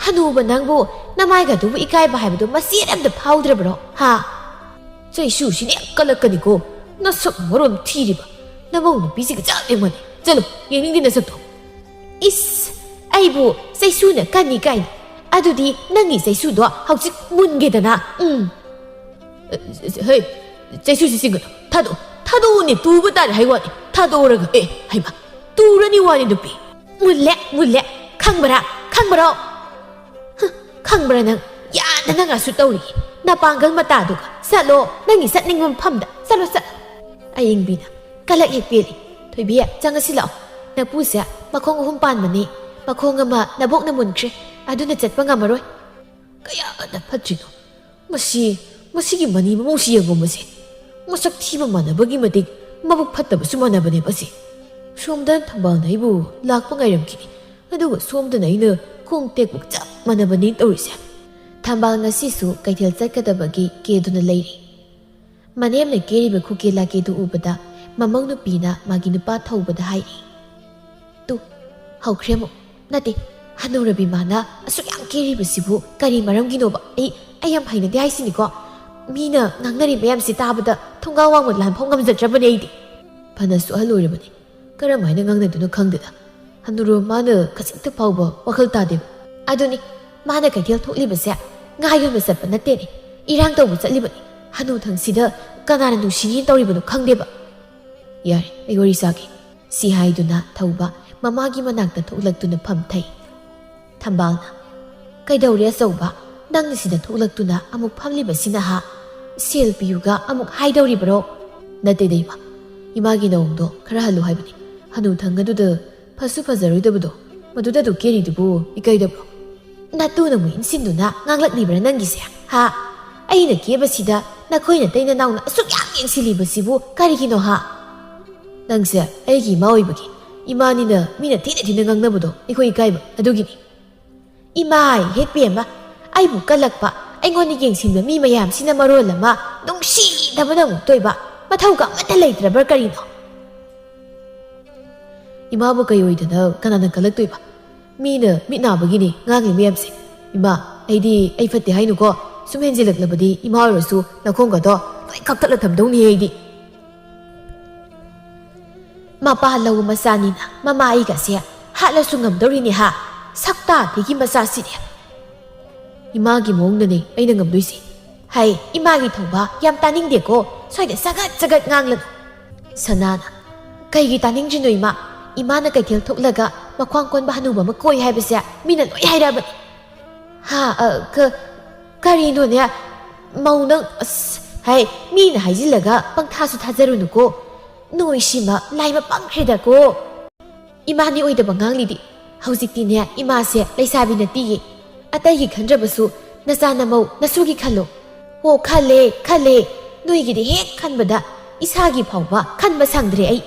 ꯍꯅꯨꯕ ꯅꯪꯕꯨ ꯅꯃꯥꯏꯒꯗꯨꯕꯨ ꯏꯀꯥꯏꯕ ꯍꯥꯏꯕꯗꯣ ꯃꯆꯦꯠ ꯑꯝꯇ ꯐꯥꯎꯗ꯭ꯔꯕ꯭ꯔꯣ? ꯍꯥ? ꯆꯩꯁꯨꯁꯤꯅ ꯌꯥꯝ ꯀꯜꯂꯛꯀꯅꯤꯀꯣ꯫ ꯅꯁꯛ ꯃꯔꯣꯟ ꯊꯤꯔꯤꯕ꯫ ꯅꯃꯧ ꯅꯨꯄꯤꯁꯤꯒ ꯆꯞ ꯌꯥꯝ ꯃꯥꯟꯅꯩ꯫ ꯆꯠꯂꯣ, ꯌꯦꯡꯅꯤꯡꯗꯦ ꯅꯁꯛꯇꯣ꯫ ꯏꯁ, ꯑꯩꯕꯨ ꯆꯩꯁꯨꯅ ꯀꯟꯅꯤ ꯀꯥꯏꯅ꯫ ꯑꯗꯨꯗꯤ ꯅꯪꯒꯤ ꯆꯩꯁꯨꯗꯣ ꯍꯧꯖꯤꯛ ꯃꯨꯟꯒꯦꯗꯅ꯫ ꯎꯝ꯫ ꯍꯦ, ꯆꯩꯁꯨꯁꯤ ꯆꯤꯡꯒꯅꯨ꯫ ꯊꯥꯗꯣꯛꯑꯣ꯫ ꯊꯥꯗꯣꯛꯑꯣꯅꯦ, ꯇꯨꯕ ꯇꯥꯔꯦ ꯍꯥꯏ ꯋꯥꯅꯤ꯫ ꯊꯥꯗꯣꯛꯎꯔꯒ, ꯑꯦ, ꯍꯩꯃ, ꯇꯨꯔꯅꯤ ꯋꯥꯅꯤ ꯅꯨꯄꯤ꯫ ꯃꯨꯜꯂꯦ, ꯃꯨꯜꯂꯦ꯫ ꯈꯪꯕ꯭ꯔꯥ? ꯈꯪꯕ꯭ꯔꯣ? ꯍ, ꯈꯪꯕ꯭ꯔꯥ ꯅꯪ? ꯌꯥꯗꯅꯉꯥꯏꯁꯨ ꯇꯧꯔꯤ꯫ ꯅꯄꯥꯡꯒꯜ ꯃꯇꯥꯗꯨꯒ꯫ ꯆꯠꯂꯣ, ꯅꯪꯒꯤ ꯆꯠꯅꯤꯡꯕ ꯃꯐꯝꯗ꯫ ꯆꯠꯂꯣ, ꯆꯠꯂꯣ꯫ ꯑꯌꯤꯡꯕꯤꯅ ꯀꯂꯛ ꯍꯦꯛ ꯄꯦꯜꯂꯤ꯫ ꯊꯣꯏꯕꯤ, ꯆꯪꯉꯁꯤ ꯂꯥꯛꯑꯣ꯫ ꯅꯄꯨꯁꯦ ꯃꯈꯣꯡ ꯑꯍꯨꯝ ꯄꯥꯟꯕꯅꯤ꯫ ꯃꯈꯣꯡ ꯑꯃ ꯅꯕꯣꯛꯅ ꯃꯨꯟꯈ꯭ꯔꯦ꯫ ꯑꯗꯨꯅ ꯆꯠꯄ ꯉꯝꯃꯔꯣꯏ꯫ ꯀꯌꯥꯗ ꯐꯠꯇ꯭ꯔꯤꯅꯣ꯫ ꯃꯁꯤ, ꯃꯁꯤꯒꯤ ꯃꯅꯤ ꯃꯃꯧꯁꯤ ꯌꯦꯡꯉꯣ ꯃꯁꯤ꯫ ꯃꯁꯛ ꯊꯤꯕ ꯃꯥꯟꯅꯕꯒꯤ ꯃꯇꯤꯛ ꯃꯕꯨꯛ ꯐꯠꯇꯕꯁꯨ ꯃꯥꯟꯅꯕꯅꯦ ꯃꯁꯤ꯫ ꯁꯣꯝꯗ ꯊꯝꯕꯥꯜꯅ ꯑꯩꯕꯨ ꯂꯥꯛꯄ ꯉꯥꯏꯔꯝꯈꯤꯅꯤ꯫ ꯑꯗꯨꯒ ꯁꯣꯝꯗꯅ ꯑꯩꯅ ꯈꯣꯡ ꯇꯦꯛꯄ ꯆꯞ ꯃꯥꯟꯅꯕꯅꯤ ꯇꯧꯔꯤꯁꯦ꯫ ꯊꯝꯕꯥꯜ ꯉꯁꯤꯁꯨ ꯀꯩꯊꯦꯜ ꯆꯠꯀꯗꯕꯒꯤ ꯀꯦꯗꯨꯅ ꯂꯩꯔꯤ꯫ ꯃꯅꯦꯝꯅ ꯀꯦꯔꯤꯕ ꯈꯨꯀꯦ ꯂꯥꯀꯦꯗꯨ ꯎꯕꯗ ꯃꯃꯧ ꯅꯨꯄꯤꯅ ꯃꯥꯒꯤ ꯅꯨꯄꯥ ꯊꯧꯕꯗ ꯍꯥꯏꯔꯤ, "ꯇꯨ, ꯍꯧꯈ꯭ꯔꯦ ꯑꯃꯨꯛ꯫ ꯅꯠꯇꯦ, ꯍꯅꯨꯔꯕꯤ ꯃꯥꯅ ꯑꯁꯨꯛ ꯌꯥꯝ ꯀꯦꯔꯤꯕꯁꯤꯕꯨ ꯀꯔꯤ ꯃꯔꯝꯒꯤꯅꯣꯕ? ꯑꯩ, ꯑꯩ ꯌꯥꯝ ꯍꯩꯅꯗꯦ ꯍꯥꯏꯁꯤꯅꯤꯀꯣ꯫ ꯃꯤꯅ ꯉꯥꯡꯅꯔꯤ ꯃꯌꯥꯝꯁꯤ ꯇꯥꯕꯗ ꯊꯣꯡꯒꯥ ꯋꯥꯡꯃ ꯂꯥꯟꯐꯥꯎ ꯉꯝꯖꯗ꯭ꯔꯕꯅꯦ ꯑꯩꯗꯤ꯫ ꯐꯅꯁꯨ ꯑꯍꯜ ꯑꯣꯏꯔꯕꯅꯤ꯫ ꯀꯔꯝ ꯍꯥꯏꯅ ꯉꯥꯡꯅꯗꯣꯏꯅꯣ ꯈꯪꯗꯦꯗ꯫ ꯍꯅꯨꯔꯕ ꯃꯥꯅ ꯈꯖꯤꯛꯇ ꯐꯥꯎꯕ ꯋꯥꯈꯜ ꯇꯥꯗꯦꯕ꯫ ꯑꯗꯨꯅꯤ, ꯃꯥꯅ ꯀꯩꯊꯦꯜ ꯊꯣꯛꯂꯤꯕꯁꯦ ꯉꯥ ꯌꯣꯟꯕ ꯆꯠꯄ ꯅꯠꯇꯦꯅꯦ, ꯏꯔꯥꯡ ꯇꯧꯕ ꯆꯠꯂꯤꯕꯅꯤ꯫ ꯍꯅꯨꯊꯪꯁꯤꯗ ꯀꯅꯥꯅ ꯅꯨꯡꯁꯤꯅꯤ ꯇꯧꯔꯤꯕꯅꯣ ꯈꯪꯗꯦꯕ꯫" "ꯌꯥꯔꯦ, ꯑꯩ ꯋꯥꯔꯤ ꯁꯥꯒꯦ꯫" ꯁꯤ ꯍꯥꯏꯗꯨꯅ ꯊꯧꯕ ꯃꯃꯥꯒꯤ ꯃꯅꯥꯛꯇ ꯊꯣꯛꯂꯛꯇꯨꯅ ꯐꯝꯊꯩ꯫ ꯊꯝꯕꯥꯜꯅ, "ꯀꯩꯗꯧꯔꯦ ꯑꯆꯧꯕ? ꯅꯪꯅ ꯁꯤꯗ ꯊꯣꯛꯂꯛꯇꯨꯅ ꯑꯃꯨꯛ ꯐꯝꯂꯤꯕꯁꯤꯅ ꯍꯥ? ꯁꯦꯜ ꯄꯤꯌꯨꯒ ꯑꯃꯨꯛ ꯍꯥꯏꯗꯧꯔꯤꯕꯔꯣ?" "ꯅꯠꯇꯦꯗ ꯏꯃꯥ, ꯏꯃꯥꯒꯤ ꯅꯧꯡꯗꯣ ꯈꯔ ꯍꯜꯂꯨ ꯍꯥꯏꯕꯅꯤ꯫ ꯍꯅꯨꯊꯪ ꯑꯗꯨꯗ ꯐꯁꯨ ꯐꯖꯔꯣꯏꯗꯕꯗꯣ, ꯃꯗꯨꯗ ꯑꯗꯨ ꯀꯦꯔꯤꯗꯨꯕꯨ ꯏꯀꯥꯏꯗꯕ꯭ꯔꯣ?" "ꯅꯇꯨꯅ ꯑꯃꯨꯛ ꯏꯟꯁꯤꯟꯗꯨꯅ ꯉꯥꯡꯂꯛꯂꯤꯕ꯭ꯔꯥ ꯅꯪꯒꯤꯁꯦ? ꯍꯥ? ꯑꯩꯅ ꯀꯦꯕꯁꯤꯗ ꯅꯈꯣꯏ ꯅꯇꯩ ꯅꯅꯥꯎꯅ ꯑꯁꯨꯛ ꯌꯥꯝ ꯌꯦꯡꯁꯤꯜꯂꯤꯕꯁꯤꯕꯨ ꯀꯔꯤꯒꯤꯅꯣ ꯍꯥ?" "ꯅꯪꯁꯦ ꯑꯩꯒꯤ ꯏꯃꯥ ꯑꯣꯏꯕꯒꯤ, ꯏꯃꯥꯅꯤꯅ ꯃꯤꯅ ꯊꯤꯅ ꯊꯤꯅ ꯉꯥꯡꯅꯕꯗꯣ ꯑꯩꯈꯣꯏ ꯏꯀꯥꯏꯕ ꯑꯗꯨꯒꯤꯅꯤ꯫" "ꯏꯃꯥꯏ, ꯍꯦ ꯄꯦꯝꯃ, ꯑꯩꯕꯨ ꯀꯜꯂꯛꯄ, ꯑꯩꯉꯣꯟꯗ ꯌꯦꯡꯁꯤꯟꯕ ꯃꯤ ꯃꯌꯥꯝꯁꯤꯅ ꯃꯔꯣꯜ ꯑꯃ ꯅꯨꯡꯁꯤꯗꯕꯅ ꯑꯃꯨꯛꯇꯣꯏꯕ꯫ ꯃꯊꯧꯒ ꯑꯃꯠꯇ ꯂꯩꯇ꯭ꯔꯕ꯭ꯔꯥ ꯀꯔꯤꯅꯣ? ꯏꯃꯥꯕꯨ ꯀꯩ ꯑꯣꯏꯗꯅ ꯀꯅꯥꯅ ꯀꯜꯂꯛꯇꯣꯏꯕ? ꯃꯤꯅ ꯃꯤꯠ ꯅꯥꯕꯒꯤꯅꯤ ꯉꯥꯡꯂꯤ ꯃꯌꯥꯝꯁꯦ꯫ ꯏꯃꯥ, ꯑꯩꯗꯤ ꯑꯩ ꯐꯠꯇꯦ ꯍꯥꯏꯅꯨꯀꯣ꯫ ꯁꯨꯝ ꯍꯦꯟꯖꯤꯜꯂꯛꯂꯕꯗꯤ ꯏꯃꯥ ꯑꯣꯏꯔꯁꯨ ꯅꯈꯣꯡꯒꯗꯣ ꯂꯣꯏ ꯀꯛꯊꯠꯂ ꯊꯝꯗꯧꯅꯤ ꯑꯩꯗꯤ꯫ ꯃꯄꯥ ꯂꯧ ꯃꯆꯥꯅꯤꯅ ꯃꯃꯥ ꯑꯩꯒꯁꯦ ꯍꯥꯠꯂꯁꯨ ꯉꯝꯗꯧꯔꯤꯅꯦ ꯍꯥ? ꯁꯛꯇꯥꯗꯒꯤ ꯃꯆꯥꯁꯤꯗꯤ꯫ ꯏꯃꯥꯒꯤ ꯃꯑꯣꯡꯗꯅꯦ ꯑꯩꯅ ꯉꯝꯗꯣꯏꯁꯦ꯫ ꯍꯩ, ꯏꯃꯥꯒꯤ ꯊꯧꯕ ꯌꯥꯝ ꯇꯥꯅꯤꯡꯗꯦꯀꯣ꯫ ꯁ꯭ꯋꯥꯏꯗ ꯆꯒꯠ ꯆꯒꯠ ꯉꯥꯡꯂꯅꯨ꯫ ꯁꯅꯥꯅ, ꯀꯩꯒꯤ ꯇꯥꯅꯤꯡꯗ꯭ꯔꯤꯅꯣ ꯏꯃꯥ? ꯏꯃꯥꯅ ꯀꯩꯊꯦꯜ ꯊꯣꯛꯂꯒ ꯃꯈ꯭ꯋꯥꯡ ꯀꯣꯟꯕ ꯍꯅꯨꯕ ꯑꯃ ꯀꯣꯏ ꯍꯥꯏꯕꯁꯦ ꯃꯤꯅ ꯂꯣꯏ ꯍꯥꯏꯔꯕꯅꯤ꯫ ꯍꯥ, ꯑ, ꯀ-, ꯀꯔꯤꯅꯣꯅꯦ? ꯃꯧ ꯅꯪ, ꯑꯁ, ꯍꯩ, ꯃꯤꯅ ꯍꯥꯏꯖꯤꯜꯂꯒ ꯄꯪꯊꯥꯁꯨ ꯊꯥꯖꯔꯨꯅꯨꯀꯣ꯫ ꯅꯣꯏꯁꯤꯃ ꯂꯥꯏꯃ ꯄꯪꯈ꯭ꯔꯦꯗꯀꯣ꯫ ꯏꯃꯥꯅꯤ ꯑꯣꯏꯗꯕ ꯉꯥꯡꯂꯤꯗꯤ꯫ ꯍꯧꯖꯤꯛꯇꯤꯅꯦ, ꯏꯃꯥꯁꯦ ꯂꯩꯁꯥꯕꯤ ꯅꯠꯇꯤꯌꯦ꯫ ꯑꯇꯩꯒꯤ ꯈꯟꯗ꯭ꯔꯕꯁꯨ ꯅꯆꯥ ꯅꯃꯧ ꯅꯁꯨꯒꯤ ꯈꯜꯂꯣ꯫ ꯑꯣ, ꯈꯜꯂꯦ, ꯈꯜꯂꯦ꯫ ꯅꯣꯏꯒꯤꯗꯤ ꯍꯦꯛ ꯈꯟꯕꯗ ꯏꯁꯥꯒꯤ ꯐꯥꯎꯕ ꯈꯟꯕ ꯁꯪꯗ꯭ꯔꯦ ꯑꯩ꯫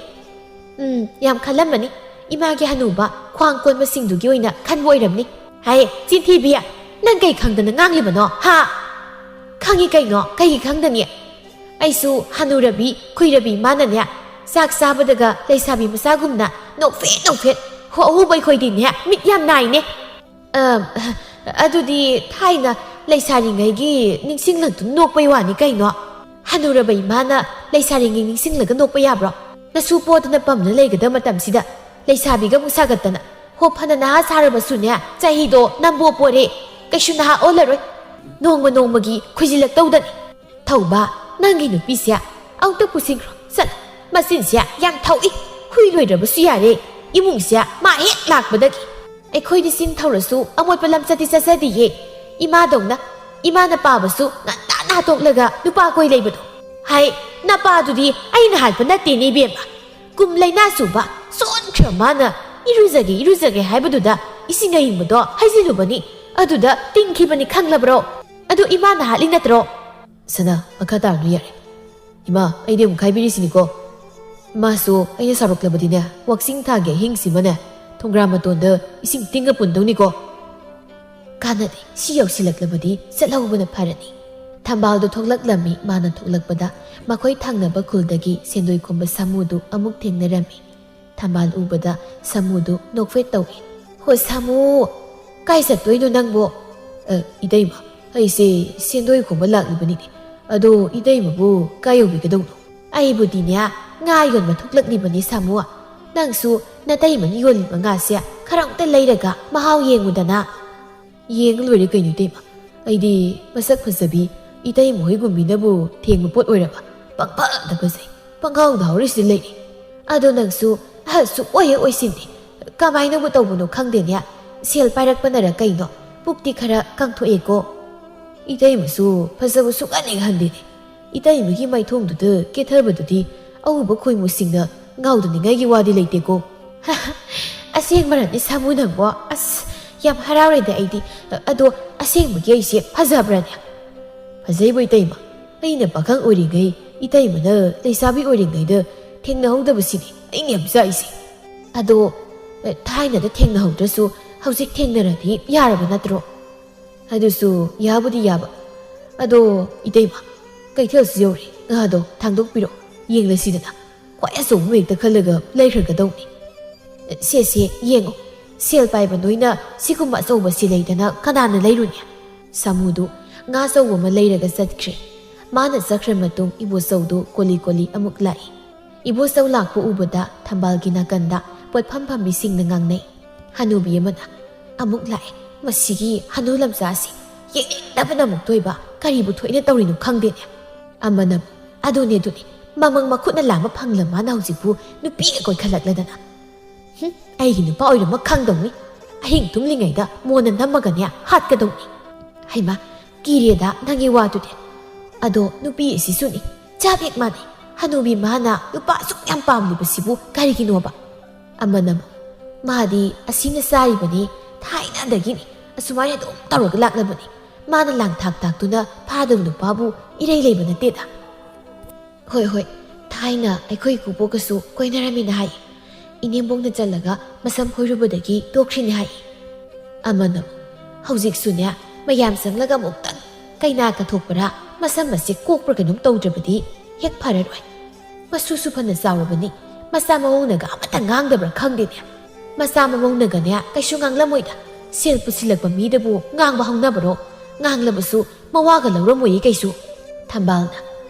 ꯎꯝ, ꯌꯥꯝ ꯈꯜꯂꯝꯃꯅꯤ꯫ ꯏꯃꯥꯒꯤ ꯍꯅꯨꯕ ꯈ꯭ꯋꯥꯡ ꯀꯣꯟꯕꯁꯤꯡꯗꯨꯒꯤ ꯑꯣꯏꯅ ꯈꯟꯕ ꯑꯣꯏꯔꯝꯅꯤ꯫ ꯍꯥꯏ, ꯆꯤꯟꯊꯤꯕꯤ, ꯅꯪ ꯀꯩ ꯈꯪꯗꯅ ꯉꯥꯡꯂꯤꯕꯅꯣ, ꯍꯥ? ꯈꯪꯉꯤ ꯀꯩꯅꯣ, ꯀꯩꯒꯤ ꯈꯪꯗꯅꯤ? ꯑꯩꯁꯨ ꯍꯅꯨꯔꯕꯤ, ꯈꯨꯏꯔꯕꯤ ꯏꯃꯥꯅꯅꯦ, ꯆꯥꯛ ꯆꯥꯕꯗꯒ ꯂꯩꯁꯥꯕꯤ ꯃꯆꯥꯒꯨꯝꯅ ꯅꯣꯛꯐꯦꯠ ꯅꯣꯛꯐꯦꯠ꯫ ꯍꯣ, ꯑꯎꯕ ꯑꯩꯈꯣꯏꯗꯤꯅꯦ, ꯃꯤꯠ ꯌꯥꯝ ꯅꯥꯏꯅꯦ꯫ ꯑ, ꯑꯗꯨꯗꯤ ꯊꯥꯏꯅ ꯂꯩꯁꯥꯔꯤꯉꯩꯒꯤ ꯅꯤꯡꯁꯤꯡꯂꯛꯇꯨꯅ ꯅꯣꯛꯄꯩ ꯋꯥꯅꯤ ꯀꯩꯅꯣ꯫ ꯍꯅꯨꯔꯕ ꯏꯃꯥꯅ ꯂꯩꯁꯥꯔꯤꯉꯩ ꯅꯤꯡꯁꯤꯡꯂꯒ ꯅꯣꯛꯄ ꯌꯥꯕ꯭ꯔꯣ? ꯅꯁꯨ ꯄꯣꯗꯅ ꯄꯝꯅ ꯂꯩꯒꯗꯕ ꯃꯇꯝꯁꯤꯗ ꯂꯩꯁꯥꯕꯤꯒ ꯑꯃꯨꯛ ꯁꯥꯒꯠꯇꯅ꯫ ꯍꯣ, ꯐꯅ ꯅꯍꯥ ꯁꯥꯔꯕꯁꯨꯅꯦ, ꯆꯍꯤꯗꯣ ꯅꯝꯕꯣ ꯄꯣꯔꯦ꯫ ꯀꯩꯁꯨ ꯅꯍꯥ ꯑꯣꯜꯂꯔꯣꯏ꯫ ꯅꯣꯡꯃ ꯅꯣꯡꯃꯒꯤ ꯈꯨꯏꯖꯤꯜꯂꯛꯇꯧꯗꯅꯤ꯫ ꯊꯧꯕ, ꯅꯪꯒꯤ ꯅꯨꯄꯤꯁꯦ ꯑꯃꯨꯛꯇ ꯄꯨꯁꯤꯟꯈ꯭ꯔꯣ꯫ ꯆꯠ, ꯃꯆꯤꯟꯁꯦ ꯌꯥꯝ ꯊꯧꯏ꯫ ꯍꯨꯏ ꯂꯣꯏꯗ꯭ꯔꯕꯁꯨ ꯌꯥꯔꯦ꯫ ꯏꯃꯨꯡꯁꯦ ꯃꯥ ꯍꯦꯛ ꯂꯥꯛꯄꯗꯒꯤ꯫ ꯑꯩꯈꯣꯏꯗꯤ ꯆꯤꯟ ꯊꯧꯔꯁꯨ ꯑꯃꯣꯠꯄ ꯂꯝꯆꯠꯇꯤ ꯆꯠꯆꯗꯤꯌꯦ꯫ ꯏꯃꯥꯗꯧꯅ꯫ ꯏꯃꯥꯅ ꯄꯥꯕꯁꯨ ꯉꯟꯇꯥꯅ ꯍꯥꯠꯇꯣꯛꯂꯒ ꯅꯨꯄꯥ ꯀꯣꯏ ꯂꯩꯕꯗꯣ꯫ ꯍꯥꯏ, ꯅꯄꯥꯗꯨꯗꯤ ꯑꯩꯅ ꯍꯥꯠꯄ ꯅꯠꯇꯦꯅꯦ ꯏꯕꯦꯝꯃ꯫ ꯀꯨꯝ ꯂꯩꯅꯥ ꯆꯨꯕ ꯁꯣꯟꯈ꯭ꯔ ꯃꯥꯅ ꯏꯔꯨꯖꯒꯦ ꯏꯔꯨꯖꯒꯦ ꯍꯥꯏꯕꯗꯨꯗ ꯏꯁꯤꯡ ꯑꯏꯪꯕꯗꯣ ꯍꯩꯖꯤꯜꯂꯨꯕꯅꯤ꯫ ꯑꯗꯨꯗ ꯇꯤꯡꯈꯤꯕꯅꯤ ꯈꯪꯂꯕ꯭ꯔꯣ? ꯑꯗꯨ ꯏꯃꯥꯅ ꯍꯥꯠꯂꯤ ꯅꯠꯇ꯭ꯔꯣ? ꯁꯅꯥ, ꯃꯈꯥ ꯇꯥꯔꯅꯨ ꯌꯥꯔꯦ꯫ ꯏꯃꯥ, ꯑꯩꯗꯤ ꯑꯃꯨꯛ ꯈꯥꯏꯕꯤꯔꯤꯁꯤꯅꯤꯀꯣ꯫ ꯏꯃꯥꯁꯨ ꯑꯩꯅ ꯁꯥꯎꯔꯛꯂꯕꯗꯤꯅꯦ, ꯋꯥꯛꯆꯤꯡ ꯊꯥꯒꯤ ꯑꯍꯤꯡꯁꯤꯃꯅꯦ, ꯊꯣꯡꯒ꯭ꯔꯥ ꯃꯇꯣꯟꯗ ꯏꯁꯤꯡ ꯇꯤꯡꯉ ꯄꯨꯟꯗꯧꯅꯤꯀꯣ꯫ "ꯀꯥꯟꯅꯗꯦ, ꯁꯤ ꯌꯧꯁꯤꯜꯂꯛꯂꯕꯗꯤ ꯆꯠꯍꯧꯕꯅ ꯐꯔꯅꯤ"꯫ ꯊꯝꯕꯥꯜꯗꯨ ꯊꯣꯛꯂꯛꯂꯝꯃꯤ꯫ ꯃꯥꯅ ꯊꯣꯛꯂꯛꯄꯗ ꯃꯈꯣꯏ ꯊꯪꯅꯕ ꯈꯨꯜꯗꯒꯤ ꯁꯦꯟꯗꯣꯏ ꯈꯣꯝꯕ ꯁꯥꯃꯨꯗꯨ ꯑꯃꯨꯛ ꯊꯦꯡꯅꯔꯝꯃꯤ꯫ ꯊꯝꯕꯥꯜ ꯎꯕꯗ ꯁꯥꯃꯨꯗꯨ ꯅꯣꯛꯐꯦꯠ ꯇꯧꯏ꯫ "ꯍꯣ ꯁꯥꯃꯨ, ꯀꯥꯏ ꯆꯠꯇꯣꯏꯅꯣ ꯅꯪꯕꯣ?" "ꯑ, ꯏꯇꯩꯃ, ꯑꯩꯁꯦ ꯁꯦꯟꯗꯣꯏ ꯈꯣꯝꯕ ꯂꯥꯛꯂꯤꯕꯅꯤꯅꯦ꯫ ꯑꯗꯣ ꯏꯇꯩꯃꯕꯨ ꯀꯥꯏ ꯌꯧꯕꯤꯒꯗꯧꯅꯣ?" "ꯑꯩꯕꯨꯗꯤꯅꯦ, ꯉꯥ ꯌꯣꯟꯕ ꯊꯣꯛꯂꯛꯂꯤꯕꯅꯤ ꯁꯥꯃꯨ꯫ ꯅꯪꯁꯨ ꯅꯇꯩꯃꯅ ꯌꯣꯜꯂꯤꯕ ꯉꯥꯁꯦ ꯈꯔ ꯑꯝꯇ ꯂꯩꯔꯒ ꯃꯍꯥꯎ ꯌꯦꯡꯉꯨꯗꯅ"꯫ "ꯌꯦꯡꯉ ꯂꯣꯏꯔꯦ ꯀꯩꯅꯣ ꯏꯇꯩꯃ꯫ ꯑꯩꯗꯤ ꯃꯁꯛ ꯐꯖꯕꯤ ꯏꯇꯩꯃ ꯍꯣꯏꯒꯨꯝꯕꯤꯅꯕꯨ ꯊꯦꯡꯕ ꯄꯣꯠ ꯑꯣꯏꯔꯕ? ꯄꯪꯐꯗ ꯐꯖꯩ, ꯄꯪꯍꯥꯎꯗ ꯍꯥꯎꯔꯤꯁꯤꯗ ꯂꯩꯔꯦ꯫ ꯑꯗꯣ ꯅꯪꯁꯨ ꯑꯍꯜ ꯁꯨꯛꯑꯣꯏ ꯍꯦꯛ ꯑꯣꯏꯁꯤꯟꯗꯦ꯫ ꯀꯃꯥꯏꯅꯕꯨ ꯇꯧꯕꯅꯣ ꯈꯪꯗꯦꯅꯦ꯫ ꯁꯦꯜ ꯄꯥꯏꯔꯛꯄꯅꯔ ꯀꯩꯅꯣ, ꯄꯨꯛꯇꯤ ꯈꯔ ꯀꯪꯊꯣꯛꯑꯦꯀꯣ꯫ ꯏꯇꯩꯃꯁꯨ ꯐꯖꯕ ꯁꯨꯛꯍꯟ ꯍꯦꯛ ꯍꯟꯗꯦꯅꯦ꯫ ꯏꯇꯩꯃꯒꯤ ꯃꯥꯏꯊꯣꯡꯗꯨꯗ ꯀꯦꯊꯕꯗꯨꯗꯤ ꯑꯎꯕ ꯈꯣꯏꯃꯨꯁꯤꯡꯅ ꯉꯥꯎꯗꯅꯤꯡꯉꯥꯏꯒꯤ ꯋꯥꯗꯤ ꯂꯩꯇꯦꯀꯣ"꯫ "ꯑꯁꯦꯡꯕꯔꯅꯦ ꯁꯥꯃꯨ ꯅꯪꯕꯣ? ꯑꯁ, ꯌꯥꯝ ꯍꯔꯥꯎꯔꯦꯗ ꯑꯩꯗꯤ꯫ ꯑꯗꯣ ꯑꯁꯦꯡꯕꯒꯤ ꯑꯩꯁꯦ ꯐꯖꯕ꯭ꯔꯅꯦ?" "ꯐꯖꯩꯕꯨ ꯏꯇꯩꯃ, ꯑꯩꯅ ꯄꯥꯈꯪ ꯑꯣꯏꯔꯤꯉꯩ ꯏꯇꯩꯃꯅ ꯂꯩꯁꯥꯕꯤ ꯑꯣꯏꯔꯤꯉꯩꯗ ꯊꯦꯡꯅꯍꯧꯗꯕꯁꯤꯗꯤ ꯑꯩꯅ ꯌꯥꯝ ꯆꯥꯛꯏꯁꯦ꯫ ꯑꯗꯣ, ꯑ, ꯊꯥꯏꯅꯗ ꯊꯦꯡꯅꯍꯧꯗ꯭ꯔꯁꯨ ꯍꯧꯖꯤꯛ ꯊꯦꯡꯅꯔꯗꯤ ꯌꯥꯔꯕ ꯅꯠꯇ꯭ꯔꯣ?" "ꯑꯗꯨꯁꯨ ꯌꯥꯕꯨꯗꯤ ꯌꯥꯕ꯫ ꯑꯗꯣ ꯏꯇꯩꯃ, ꯀꯩꯊꯦꯜꯁꯨ ꯌꯧꯔꯦ, ꯉꯥꯗꯣ ꯊꯥꯡꯗꯣꯛꯄꯤꯔꯣ, ꯌꯦꯡꯂꯁꯤꯗꯅ꯫ ꯈ꯭ꯋꯥꯏ ꯑꯆꯧꯕ ꯍꯦꯛꯇ ꯈꯜꯂꯒ ꯂꯩꯈ꯭ꯔꯒꯗꯧꯅꯤ"꯫ "ꯁꯦ, ꯁꯦ, ꯌꯦꯡꯉꯣ, ꯁꯦꯜ ꯄꯥꯏꯕ ꯅꯣꯏꯅ ꯁꯤꯒꯨꯝꯕ ꯑꯆꯧꯕꯁꯤ ꯂꯩꯗꯅ ꯀꯅꯥꯅ ꯂꯩꯔꯨꯅꯤ?" ꯁꯥꯃꯨꯗꯨ ꯉꯥ ꯑꯆꯧꯕ ꯑꯃ ꯂꯩꯔꯒ ꯆꯠꯈ꯭ꯔꯦ꯫ ꯃꯥꯅ ꯆꯠꯈ꯭ꯔ ꯃꯇꯨꯡ ꯏꯕꯣꯆꯧꯗꯨ ꯀꯣꯂꯤ ꯀꯣꯂꯤ ꯑꯃꯨꯛ ꯂꯥꯛꯏ꯫ ꯏꯕꯣꯆꯧ ꯂꯥꯛꯄ ꯎꯕꯗ ꯊꯝꯕꯥꯜꯒꯤ ꯅꯥꯀꯟꯗ ꯄꯣꯠꯐꯝ ꯐꯝꯕꯤꯁꯤꯡꯅ ꯉꯥꯡꯅꯩ꯫ ꯍꯅꯨꯕꯤ ꯑꯃꯅ, "ꯑꯃꯨꯛ ꯂꯥꯛꯑꯦ, ꯃꯁꯤꯒꯤ ꯍꯅꯨ ꯂꯝꯆꯥꯁꯤ ꯌꯦꯡꯅꯤꯡꯗꯕꯅ ꯑꯃꯨꯛ ꯇꯣꯏꯕ, ꯀꯔꯤꯕꯨ ꯊꯣꯛꯏꯅ ꯇꯧꯔꯤꯅꯣ ꯈꯪꯗꯦꯅꯦ"꯫ ꯑꯃꯅ, "ꯑꯗꯨꯅꯦ, ꯑꯗꯨꯅꯦ, ꯃꯃꯪ ꯃꯈꯨꯠꯅ ꯂꯥꯝꯕ ꯐꯪꯂ ꯃꯥꯅ ꯍꯧꯖꯤꯛꯄꯨ ꯅꯨꯄꯤꯒ ꯀꯣꯏꯈꯠꯂꯛꯂꯗꯅ꯫ ꯍꯨꯝ, ꯑꯩꯒꯤ ꯅꯨꯄꯥ ꯑꯣꯏꯔꯝꯃ ꯈꯪꯗꯧꯅꯤ꯫ ꯑꯍꯤꯡ ꯇꯨꯝꯂꯤꯉꯩꯗ ꯃꯣꯟꯅ ꯅꯝꯃꯒꯅꯦ ꯍꯥꯠꯀꯗꯧꯅꯤ꯫ ꯍꯩꯃꯥ, ꯀꯤꯔꯦꯗ ꯅꯪꯒꯤ ꯋꯥꯗꯨꯗꯤ꯫ ꯑꯗꯣ ꯅꯨꯄꯤ ꯑꯁꯤꯁꯨꯅꯤ, ꯆꯞ ꯍꯦꯛ ꯃꯥꯟꯅꯩ꯫ ꯍꯅꯨꯕꯤ ꯃꯥꯅ ꯅꯨꯄꯥ ꯑꯁꯨꯛ ꯌꯥꯝ ꯄꯥꯝꯂꯤꯕꯁꯤꯕꯨ ꯀꯔꯤꯒꯤꯅꯣꯕ?" ꯑꯃꯅ ꯑꯃꯨꯛ, "ꯃꯥꯗꯤ ꯑꯁꯤꯅ ꯆꯥꯔꯤꯕꯅꯤ, ꯊꯥꯏꯅꯗꯒꯤꯅꯤ ꯑꯁꯨꯃꯥꯏꯅ ꯑꯗꯨꯝ ꯇꯧꯔꯒ ꯂꯥꯛꯂꯕꯅꯤ꯫ ꯃꯥꯅ ꯂꯥꯡ ꯊꯥꯛ ꯊꯥꯛꯇꯨꯅ ꯐꯥꯗꯕ ꯅꯨꯄꯥꯕꯨ ꯏꯔꯩ ꯂꯩꯕ ꯅꯠꯇꯦꯗ"꯫ "ꯍꯣꯏ, ꯍꯣꯏ, ꯊꯥꯏꯅ ꯑꯩꯈꯣꯏ ꯏꯀꯨꯕꯣꯛꯀꯁꯨ ꯀꯣꯏꯅꯔꯝꯃꯤꯅ ꯍꯥꯏ꯫ ꯏꯅꯦꯝꯕꯣꯛꯅ ꯆꯜꯂꯒ ꯃꯁꯝ ꯐꯣꯏꯔꯨꯕꯗꯒꯤ ꯇꯣꯛꯈ꯭ꯔꯤꯅꯤ ꯍꯥꯏ"꯫ ꯑꯃꯅ ꯑꯃꯨꯛ, ꯍꯧꯖꯤꯛꯁꯨꯅꯦ, ꯃꯌꯥꯝ ꯆꯪꯂꯒ ꯑꯃꯨꯛꯇꯪ ꯀꯩꯅꯥ ꯀꯠꯊꯣꯛꯄ꯭ꯔꯥ, ꯃꯁꯝ ꯃꯁꯤ ꯀꯣꯛꯄ꯭ꯔꯥ ꯀꯩꯅꯣꯝ ꯇꯧꯗ꯭ꯔꯕꯗꯤ ꯍꯦꯛ ꯐꯔꯔꯣꯏ꯫ ꯃꯁꯨꯁꯨ ꯐꯅ ꯆꯥꯎꯔꯕꯅꯤ, ꯃꯆꯥ ꯃꯃꯧꯅꯒ ꯑꯃꯠꯇ ꯉꯥꯡꯗꯕ꯭ꯔꯥ ꯈꯪꯗꯦꯅꯦ꯫ ꯃꯆꯥ ꯃꯃꯧꯅꯒꯅꯦ ꯀꯩꯁꯨ ꯉꯥꯡꯂꯝꯃꯣꯏꯗ꯫ ꯁꯦꯜ ꯄꯨꯁꯤꯜꯂꯛꯄ ꯃꯤꯗꯕꯨ ꯉꯥꯡꯕ ꯍꯧꯅꯕꯔꯣ? ꯉꯥꯡꯂꯕꯁꯨ ꯃꯋꯥꯒ ꯂꯧꯔꯝꯃꯣꯏꯌꯦ ꯀꯩꯁꯨ꯫ ꯊꯝꯕꯥꯜꯅ,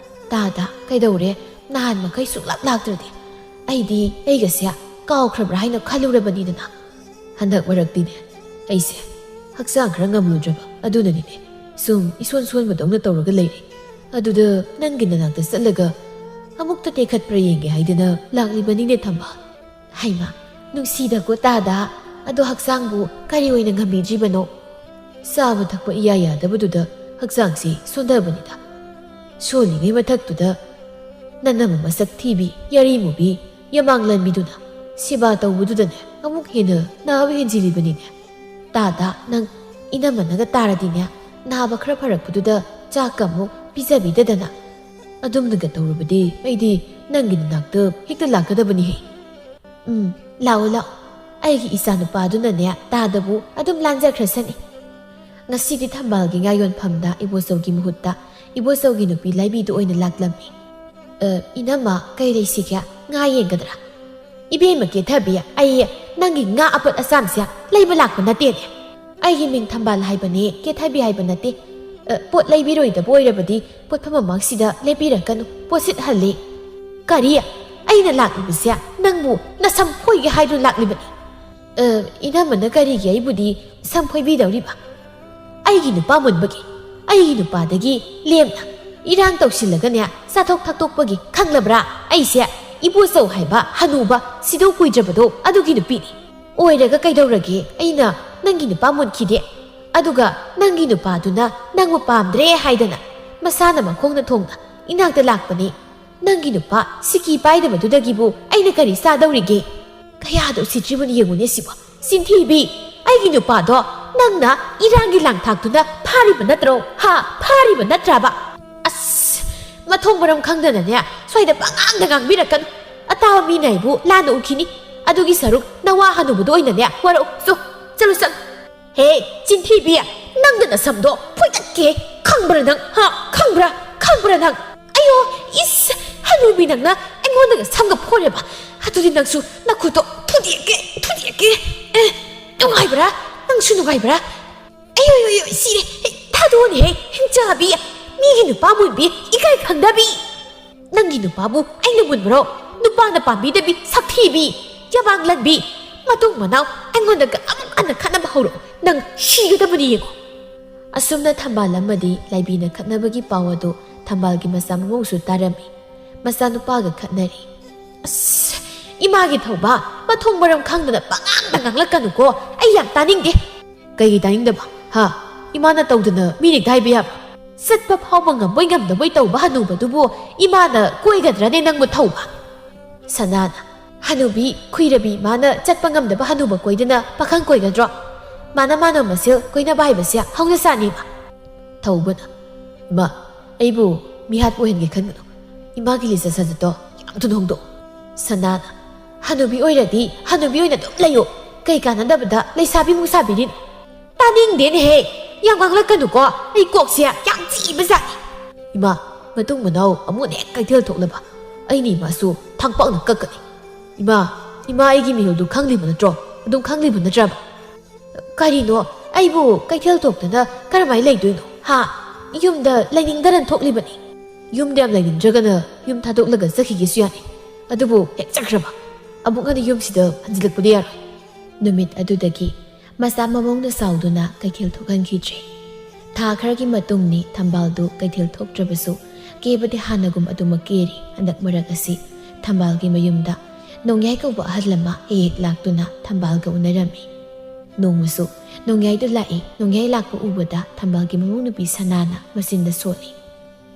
"ꯇꯥꯗ, ꯀꯩꯗꯧꯔꯦ? ꯅꯍꯥꯟ ꯃꯈꯩ ꯁꯨꯡꯂꯥꯛ ꯂꯥꯛꯇ꯭ꯔꯗꯤ꯫ ꯑꯩꯗꯤ ꯑꯩꯒꯁꯦ ꯀꯥꯎꯈ꯭ꯔꯕ꯭ꯔꯥ ꯍꯥꯏꯅ ꯈꯜꯂꯨꯔꯕꯅꯤꯗꯅ꯫ ꯍꯟꯗꯛ ꯃꯔꯛꯇꯤꯅꯦ, ꯑꯩꯁꯦ ꯍꯛꯆꯥꯡ ꯈꯔ ꯉꯝꯂꯨꯗ꯭ꯔꯕ, ꯑꯗꯨꯅꯅꯤꯅꯦ ꯁꯨꯝ ꯏꯁꯣꯟ ꯁꯣꯟꯕꯗꯧꯅ ꯇꯧꯔꯒ ꯂꯩꯔꯤ꯫ ꯑꯗꯨꯗ ꯅꯪꯒꯤ ꯅꯅꯥꯛꯇ ꯆꯠꯂꯒ ꯑꯃꯨꯛꯇ ꯇꯦꯛꯈꯠꯄ꯭ꯔꯥ ꯌꯦꯡꯒꯦ ꯍꯥꯏꯗꯅ ꯂꯥꯛꯂꯤꯕꯅꯤꯅꯦ, ꯊꯝꯕꯥꯜ"꯫ ꯍꯩꯃꯥ, ꯅꯨꯡꯁꯤꯗꯀꯣ ꯇꯥꯗ꯫ ꯑꯗꯣ ꯍꯛꯆꯥꯡꯕꯨ ꯀꯔꯤ ꯑꯣꯏꯅ ꯉꯝꯕꯤꯗ꯭ꯔꯤꯕꯅꯣ? ꯆꯥꯕ ꯊꯛꯄ ꯏꯌꯥ ꯌꯥꯗꯕꯗꯨꯗ ꯍꯛꯆꯥꯡꯁꯤ ꯁꯣꯟꯊꯕꯅꯤꯗ꯫ ꯁꯣꯜꯂꯤꯉꯩ ꯃꯊꯛꯇꯨꯗ ꯅꯅꯝꯃ ꯃꯁꯛ ꯊꯤꯕꯤ, ꯌꯥꯔꯤꯃꯨꯕꯤ, ꯌꯥꯃꯥꯡ ꯂꯟꯕꯤꯗꯨꯅ ꯁꯦꯕꯥ ꯇꯧꯕꯗꯨꯗꯅꯦ ꯑꯃꯨꯛ ꯍꯦꯟꯅ ꯅꯥꯕ ꯍꯦꯟꯖꯤꯜꯂꯤꯕꯅꯤꯅꯦ꯫ ꯇꯥꯗ, ꯅꯪ ꯏꯅꯝꯃꯅꯒ ꯇꯥꯔꯗꯤꯅꯦ, ꯅꯥꯕ ꯈꯔ ꯐꯔꯛꯄꯗꯨꯗ ꯆꯥꯛꯀ ꯑꯃꯨꯛ ꯄꯤꯖꯕꯤꯗꯗꯅ꯫ ꯑꯗꯨꯝꯅꯒ ꯇꯧꯔꯕꯗꯤ ꯑꯩꯗꯤ ꯅꯪꯒꯤ ꯅꯅꯥꯛꯇ ꯍꯦꯛꯇ ꯂꯥꯛꯀꯗꯕꯅꯤꯍꯦ꯫ ꯎꯝ, ꯂꯥꯛꯑꯣ, ꯂꯥꯛꯑꯣ꯫ ꯑꯩꯒꯤ ꯏꯆꯥꯅꯨꯄꯥꯗꯨꯅꯅꯦ ꯇꯥꯗꯕꯨ ꯑꯗꯨꯝ ꯂꯥꯟꯖꯈ꯭ꯔꯁꯅꯤ꯫ ꯉꯁꯤꯗꯤ ꯊꯝꯕꯥꯜꯒꯤ ꯉꯥ ꯌꯣꯟꯐꯝꯗ ꯏꯕꯣꯆꯧꯒꯤ ꯃꯍꯨꯠꯇ ꯏꯕꯣꯆꯧꯒꯤ ꯅꯨꯄꯤ ꯂꯥꯏꯕꯤꯗꯨ ꯑꯣꯏꯅ ꯂꯥꯛꯂꯝꯃꯤ꯫ "ꯑ, ꯏꯅꯝꯃ, ꯀꯩ ꯂꯩꯁꯤꯒꯦ? ꯉꯥ ꯌꯦꯡꯒꯗ꯭ꯔꯥ?" "ꯏꯕꯦꯝꯃ ꯀꯦꯊꯕꯤ, ꯑꯩ ꯅꯪꯒꯤ ꯉꯥ ꯑꯄꯠ ꯑꯆꯥꯝꯁꯦ ꯂꯩꯕ ꯂꯥꯛꯄ ꯅꯠꯇꯦꯅꯦ꯫ ꯑꯩꯒꯤ ꯃꯤꯡ ꯊꯝꯕꯥꯜ ꯍꯥꯏꯕꯅꯦ, ꯀꯦꯊꯕꯤ ꯍꯥꯏꯕ ꯅꯠꯇꯦ꯫ ꯑ, ꯄꯣꯠ ꯂꯩꯕꯤꯔꯣꯏꯗꯕ ꯑꯣꯏꯔꯕꯗꯤ ꯄꯣꯠꯐꯝ ꯃꯃꯥꯡꯁꯤꯗ ꯂꯦꯞꯄꯤꯔꯛꯀꯅꯨ, ꯄꯣꯠꯁꯤꯠ ꯍꯜꯂꯤ"꯫ "ꯀꯔꯤ? ꯑꯩꯅ ꯂꯥꯛꯂꯤꯕꯁꯦ ꯅꯪꯕꯨ ꯅꯁꯝ ꯐꯣꯏꯒꯦ ꯍꯥꯏꯗꯨꯅ ꯂꯥꯛꯂꯤꯕꯅꯤ"꯫ "ꯑ, ꯏꯅꯝꯃꯅ ꯀꯔꯤꯒꯤ ꯑꯩꯕꯨꯗꯤ ꯁꯝ ꯐꯣꯏꯕꯤꯗꯧꯔꯤꯕ? ꯑꯩꯒꯤ ꯅꯨꯄꯥ ꯃꯨꯟꯕꯒꯤ, ꯑꯩꯒꯤ ꯅꯨꯄꯥꯗꯒꯤ ꯂꯦꯝꯅ ꯏꯔꯥꯡ ꯇꯧꯁꯤꯜꯂꯒꯅꯦ ꯆꯥꯊꯣꯛ ꯊꯛꯇꯣꯛꯄꯒꯤ ꯈꯪꯂꯕ꯭ꯔꯥ? ꯑꯩꯁꯦ ꯏꯕꯣꯆꯧ ꯍꯥꯏꯕ ꯍꯅꯨꯕ ꯁꯤꯗꯧ ꯀꯨꯏꯗ꯭ꯔꯕꯗꯣ ꯑꯗꯨꯒꯤ ꯅꯨꯄꯤꯅꯤ꯫ ꯑꯣꯏꯔꯒ ꯀꯩꯗꯧꯔꯒꯦ? ꯑꯩꯅ ꯅꯪꯒꯤ ꯅꯨꯄꯥ ꯃꯨꯟꯈꯤꯗꯦ, ꯑꯗꯨꯒ ꯅꯪꯒꯤ ꯅꯨꯄꯥꯗꯨꯅ ꯅꯪꯕꯨ ꯄꯥꯝꯗ꯭ꯔꯦ ꯍꯥꯏꯗꯅ ꯃꯁꯥꯅ ꯃꯈꯣꯡꯅ ꯊꯣꯡꯅ ꯏꯅꯥꯛꯇ ꯂꯥꯛꯄꯅꯤ꯫ ꯅꯪꯒꯤ ꯅꯨꯄꯥ ꯁꯤꯀꯤ ꯄꯥꯏꯗꯕꯗꯨꯗꯒꯤꯕꯨ ꯑꯩꯅ ꯀꯔꯤ ꯆꯥꯗꯧꯔꯤꯒꯦ? ꯀꯌꯥꯗ ꯎꯁꯤꯠꯇ꯭ꯔꯤꯕꯅꯣ ꯌꯦꯡꯉꯨꯅꯦ ꯁꯤꯕꯣ꯫ ꯆꯤꯟꯊꯤꯕꯤ, ꯑꯩꯒꯤ ꯅꯨꯄꯥꯗꯣ ꯅꯪꯅ ꯏꯔꯥꯡꯒꯤ ꯂꯥꯡꯊꯥꯛꯇꯨꯅ ꯐꯥꯔꯤꯕ ꯅꯠꯇ꯭ꯔꯣ? ꯍꯥ? ꯐꯥꯔꯤꯕ ꯅꯠꯇ꯭ꯔꯕ? ꯑꯁ, ꯃꯊꯣꯡ ꯃꯔꯝ ꯈꯪꯗꯅꯅꯦ ꯁ꯭ꯋꯥꯏꯗ ꯄꯉꯥꯡꯗ ꯉꯥꯡꯕꯤꯔꯛꯀꯅꯨ꯫ ꯑꯇꯥꯕ ꯃꯤꯅ ꯑꯩꯕꯨ ꯂꯥꯟꯅ ꯎꯈꯤꯅꯤ꯫ ꯑꯗꯨꯒꯤ ꯁꯔꯨꯛ ꯅꯋꯥ ꯍꯅꯨꯕꯗꯣ ꯑꯣꯏꯅꯅꯦ ꯋꯥꯔꯛꯎ꯫ ꯆꯣ, ꯆꯠꯂꯨ, ꯆꯠꯂꯨ꯫ ꯍꯦ, ꯆꯤꯟꯊꯤꯕꯤ, ꯅꯪꯅ ꯅꯁꯝꯗꯣ ꯐꯣꯏꯗꯠꯀꯦ꯫ ꯈꯪꯕ꯭ꯔꯥ ꯅꯪ? ꯍꯥ? ꯈꯪꯕ꯭ꯔꯥ? ꯈꯪꯕ꯭ꯔꯥ ꯅꯪ? ꯑꯌꯣ, ꯏꯁ, ꯍꯅꯨꯕꯤ ꯅꯪꯅ ꯑꯩꯉꯣꯟꯗꯒ ꯁꯝꯒ ꯐꯣꯏꯔꯦꯕ? ꯑꯗꯨꯗꯤ ꯅꯪꯁꯨ ꯅꯈꯨꯠꯇꯣ ꯊꯨꯗꯦꯛꯀꯦ, ꯊꯨꯗꯦꯛꯀꯦ꯫ ꯑꯦ, ꯅꯨꯡꯉꯥꯏꯕ꯭ꯔꯥ? ꯅꯪꯁꯨ ꯅꯨꯡꯉꯥꯏꯕ꯭ꯔꯥ? ꯑꯌꯣ, ꯑꯌꯣ, ꯑꯌꯣ, ꯁꯤꯔꯦ꯫ ꯍꯦ, ꯊꯥꯗꯣꯛꯑꯣꯅꯦꯍꯦ, ꯍꯤꯡꯆꯥꯕꯤ꯫ ꯃꯤꯒꯤ ꯅꯨꯄꯥ ꯃꯨꯟꯕꯤ, ꯏꯀꯥꯏ ꯈꯪꯗꯕꯤ꯫ ꯅꯪꯒꯤ ꯅꯨꯄꯥꯕꯨ ꯑꯩꯅ ꯃꯨꯟꯕ꯭ꯔꯣ? ꯅꯨꯄꯥꯅ ꯄꯥꯝꯕꯤꯗꯕꯤ, ꯁꯛꯊꯤꯕꯤ, ꯌꯥꯕꯥꯡ ꯂꯟꯕꯤ꯫ ꯃꯇꯨꯡ ꯃꯅꯥꯎ ꯑꯩꯉꯣꯟꯗꯒ ꯑꯃꯨꯛ ꯍꯟꯅ ꯈꯠꯅꯕ ꯍꯧꯔꯛꯑꯣ, ꯅꯪ ꯁꯤꯒꯗꯕꯅꯤ ꯌꯦꯡꯉꯣ꯫ ꯑꯁꯨꯝꯅ ꯊꯝꯕꯥꯜ ꯑꯃꯗꯤ ꯂꯥꯏꯕꯤꯅ ꯈꯠꯅꯕꯒꯤ ꯄꯥꯎ ꯑꯗꯨ ꯊꯝꯕꯥꯜꯒꯤ ꯃꯆꯥ ꯃꯃꯧꯁꯨ ꯇꯥꯔꯝꯃꯤ꯫ ꯃꯆꯥꯅꯨꯄꯥꯒ ꯈꯠꯅꯔꯤ꯫ ꯑꯁ, ꯏꯃꯥꯒꯤ ꯊꯧꯕ, ꯃꯊꯣꯡ ꯃꯔꯝ ꯈꯪꯗꯅ ꯄꯉꯥꯡꯗ ꯉꯥꯡꯂꯛꯀꯅꯨꯀꯣ, ꯑꯩ ꯌꯥꯝ ꯇꯥꯅꯤꯡꯗꯦ꯫ ꯀꯩꯒꯤ ꯇꯥꯅꯤꯡꯗꯕ? ꯍꯥ? ꯏꯃꯥꯅ ꯇꯧꯗꯅ ꯃꯤ ꯍꯦꯛꯇ ꯍꯥꯏꯕ ꯌꯥꯕ꯭ꯔꯥ? ꯆꯠꯄ ꯐꯥꯎꯕ ꯉꯝꯕꯣꯏ ꯉꯝꯗꯕꯣꯏ ꯇꯧꯕ ꯍꯅꯨꯕꯗꯨꯕꯨ ꯏꯃꯥꯅ ꯀꯣꯏꯒꯗ꯭ꯔꯅꯦ ꯅꯪꯕꯨ ꯊꯧꯕ? ꯁꯅꯥꯅ, ꯍꯅꯨꯕꯤ ꯈꯨꯏꯔꯕꯤ ꯏꯃꯥꯅ ꯆꯠꯄ ꯉꯝꯗꯕ ꯍꯅꯨꯕ ꯀꯣꯏꯗꯅ ꯄꯥꯈꯪ ꯀꯣꯏꯒꯗ꯭ꯔꯣ? ꯃꯥꯅ ꯃꯥꯅ ꯃꯁꯦꯜ ꯀꯣꯏꯅꯕ ꯍꯥꯏꯕꯁꯦ ꯍꯧꯅꯁꯥꯅꯤ ꯏꯃꯥ꯫ ꯊꯧꯕꯅ, ꯏꯃꯥ, ꯑꯩꯕꯨ ꯃꯤꯍꯥꯠꯄ ꯑꯣꯏꯍꯟꯒꯦ ꯈꯟꯒꯅꯨ꯫ ꯏꯃꯥꯒꯤ ꯂꯤꯆꯠ ꯁꯥꯖꯠꯇꯣ ꯌꯥꯝ ꯊꯨꯅ ꯍꯣꯡꯗꯣꯛꯑꯣ꯫ ꯁꯅꯥꯅ, ꯍꯅꯨꯕꯤ ꯑꯣꯏꯔꯗꯤ ꯍꯅꯨꯕꯤ ꯑꯣꯏꯅ ꯑꯗꯨꯝ ꯂꯩꯌꯨ꯫ ꯀꯩ ꯀꯥꯟꯅꯗꯕꯗ ꯂꯩꯁꯥꯕꯤꯃꯨꯛ ꯁꯥꯕꯤꯔꯤꯅꯣ? ꯇꯥꯅꯤꯡꯗꯦꯅꯦꯍꯦ! ꯌꯥꯝ ꯉꯥꯡꯂꯛꯀꯅꯨꯀꯣ, ꯑꯩ ꯀꯣꯛꯁꯦ ꯌꯥꯝ ꯆꯤꯛꯏꯕꯖꯥꯠꯅꯤ꯫ ꯏꯃꯥ, ꯃꯇꯨꯡ ꯃꯅꯥꯎ ꯑꯃꯨꯛ ꯍꯦꯛ ꯀꯩꯊꯦꯜ ꯊꯣꯛꯂꯕ ꯑꯩꯅ ꯏꯃꯥꯁꯨ ꯊꯥꯡꯄꯥꯛꯅ ꯀꯛꯀꯅꯤ꯫ ꯏꯃꯥ, ꯏꯃꯥ ꯑꯩꯒꯤ ꯃꯤꯍꯨꯜꯗꯨ ꯈꯪꯂꯤꯕ ꯅꯠꯇ꯭ꯔꯣ? ꯑꯗꯨꯝ ꯈꯪꯂꯤꯕ ꯅꯠꯇ꯭ꯔꯕ? ꯀꯔꯤꯅꯣ? ꯑꯩꯕꯨ ꯀꯩꯊꯦꯜ ꯊꯣꯛꯇꯅ ꯀꯔꯝꯍꯥꯏꯅ ꯂꯩꯗꯣꯏꯅꯣ? ꯍꯥ? ꯌꯨꯝꯗ ꯂꯩꯅꯤꯡꯗꯅ ꯊꯣꯛꯂꯤꯕꯅꯤ꯫ ꯌꯨꯝꯗ ꯌꯥꯝ ꯂꯩꯅꯤꯡꯗ꯭ꯔꯒꯅ ꯌꯨꯝ ꯊꯥꯗꯣꯛꯂꯒ ꯆꯠꯈꯤꯒꯦꯁꯨ ꯌꯥꯅꯤ꯫ ꯑꯗꯨꯕꯨ ꯍꯦꯛ ꯆꯠꯈ꯭ꯔꯕ ꯑꯃꯨꯛ ꯍꯟꯅ ꯌꯨꯝꯁꯤꯗ ꯍꯟꯖꯤꯜꯂꯛꯄꯗꯤ ꯌꯥꯔꯣꯏ꯫ ꯅꯨꯃꯤꯠ ꯑꯗꯨꯗꯒꯤ ꯃꯆꯥ ꯃꯃꯧꯅ ꯁꯥꯎꯗꯨꯅ ꯀꯩꯊꯦꯜ ꯊꯣꯛꯍꯟꯈꯤꯗ꯭ꯔꯦ꯫ ꯊꯥ ꯈꯔꯒꯤ ꯃꯇꯨꯡꯅꯤ ꯊꯝꯕꯥꯜꯗꯨ ꯀꯩꯊꯦꯜ ꯊꯣꯛꯇ꯭ꯔꯕꯁꯨ ꯀꯦꯕꯗꯤ ꯍꯥꯟꯅꯒꯨꯝ ꯑꯗꯨꯃꯛ ꯀꯦꯔꯤ꯫ ꯍꯟꯗꯛ ꯃꯔꯛ ꯑꯁꯤ ꯊꯝꯕꯥꯜꯒꯤ ꯃꯌꯨꯝꯗ ꯅꯣꯡꯌꯥꯏ ꯀꯧꯕ ꯑꯍꯜ ꯑꯃ ꯍꯦꯛ ꯍꯦꯛ ꯂꯥꯛꯇꯨꯅ ꯊꯝꯕꯥꯜꯒ ꯎꯅꯔꯝꯃꯤ꯫ ꯅꯣꯡꯃꯁꯨ ꯅꯣꯡꯌꯥꯏꯗꯨ ꯂꯥꯛꯏ꯫ ꯅꯣꯡꯌꯥꯏ ꯂꯥꯛꯄ ꯎꯕꯗ ꯊꯝꯕꯥꯜꯒꯤ ꯃꯃꯧ ꯅꯨꯄꯤ ꯁꯅꯥꯅ ꯃꯆꯤꯟꯗ ꯁꯣꯜꯂꯤ꯫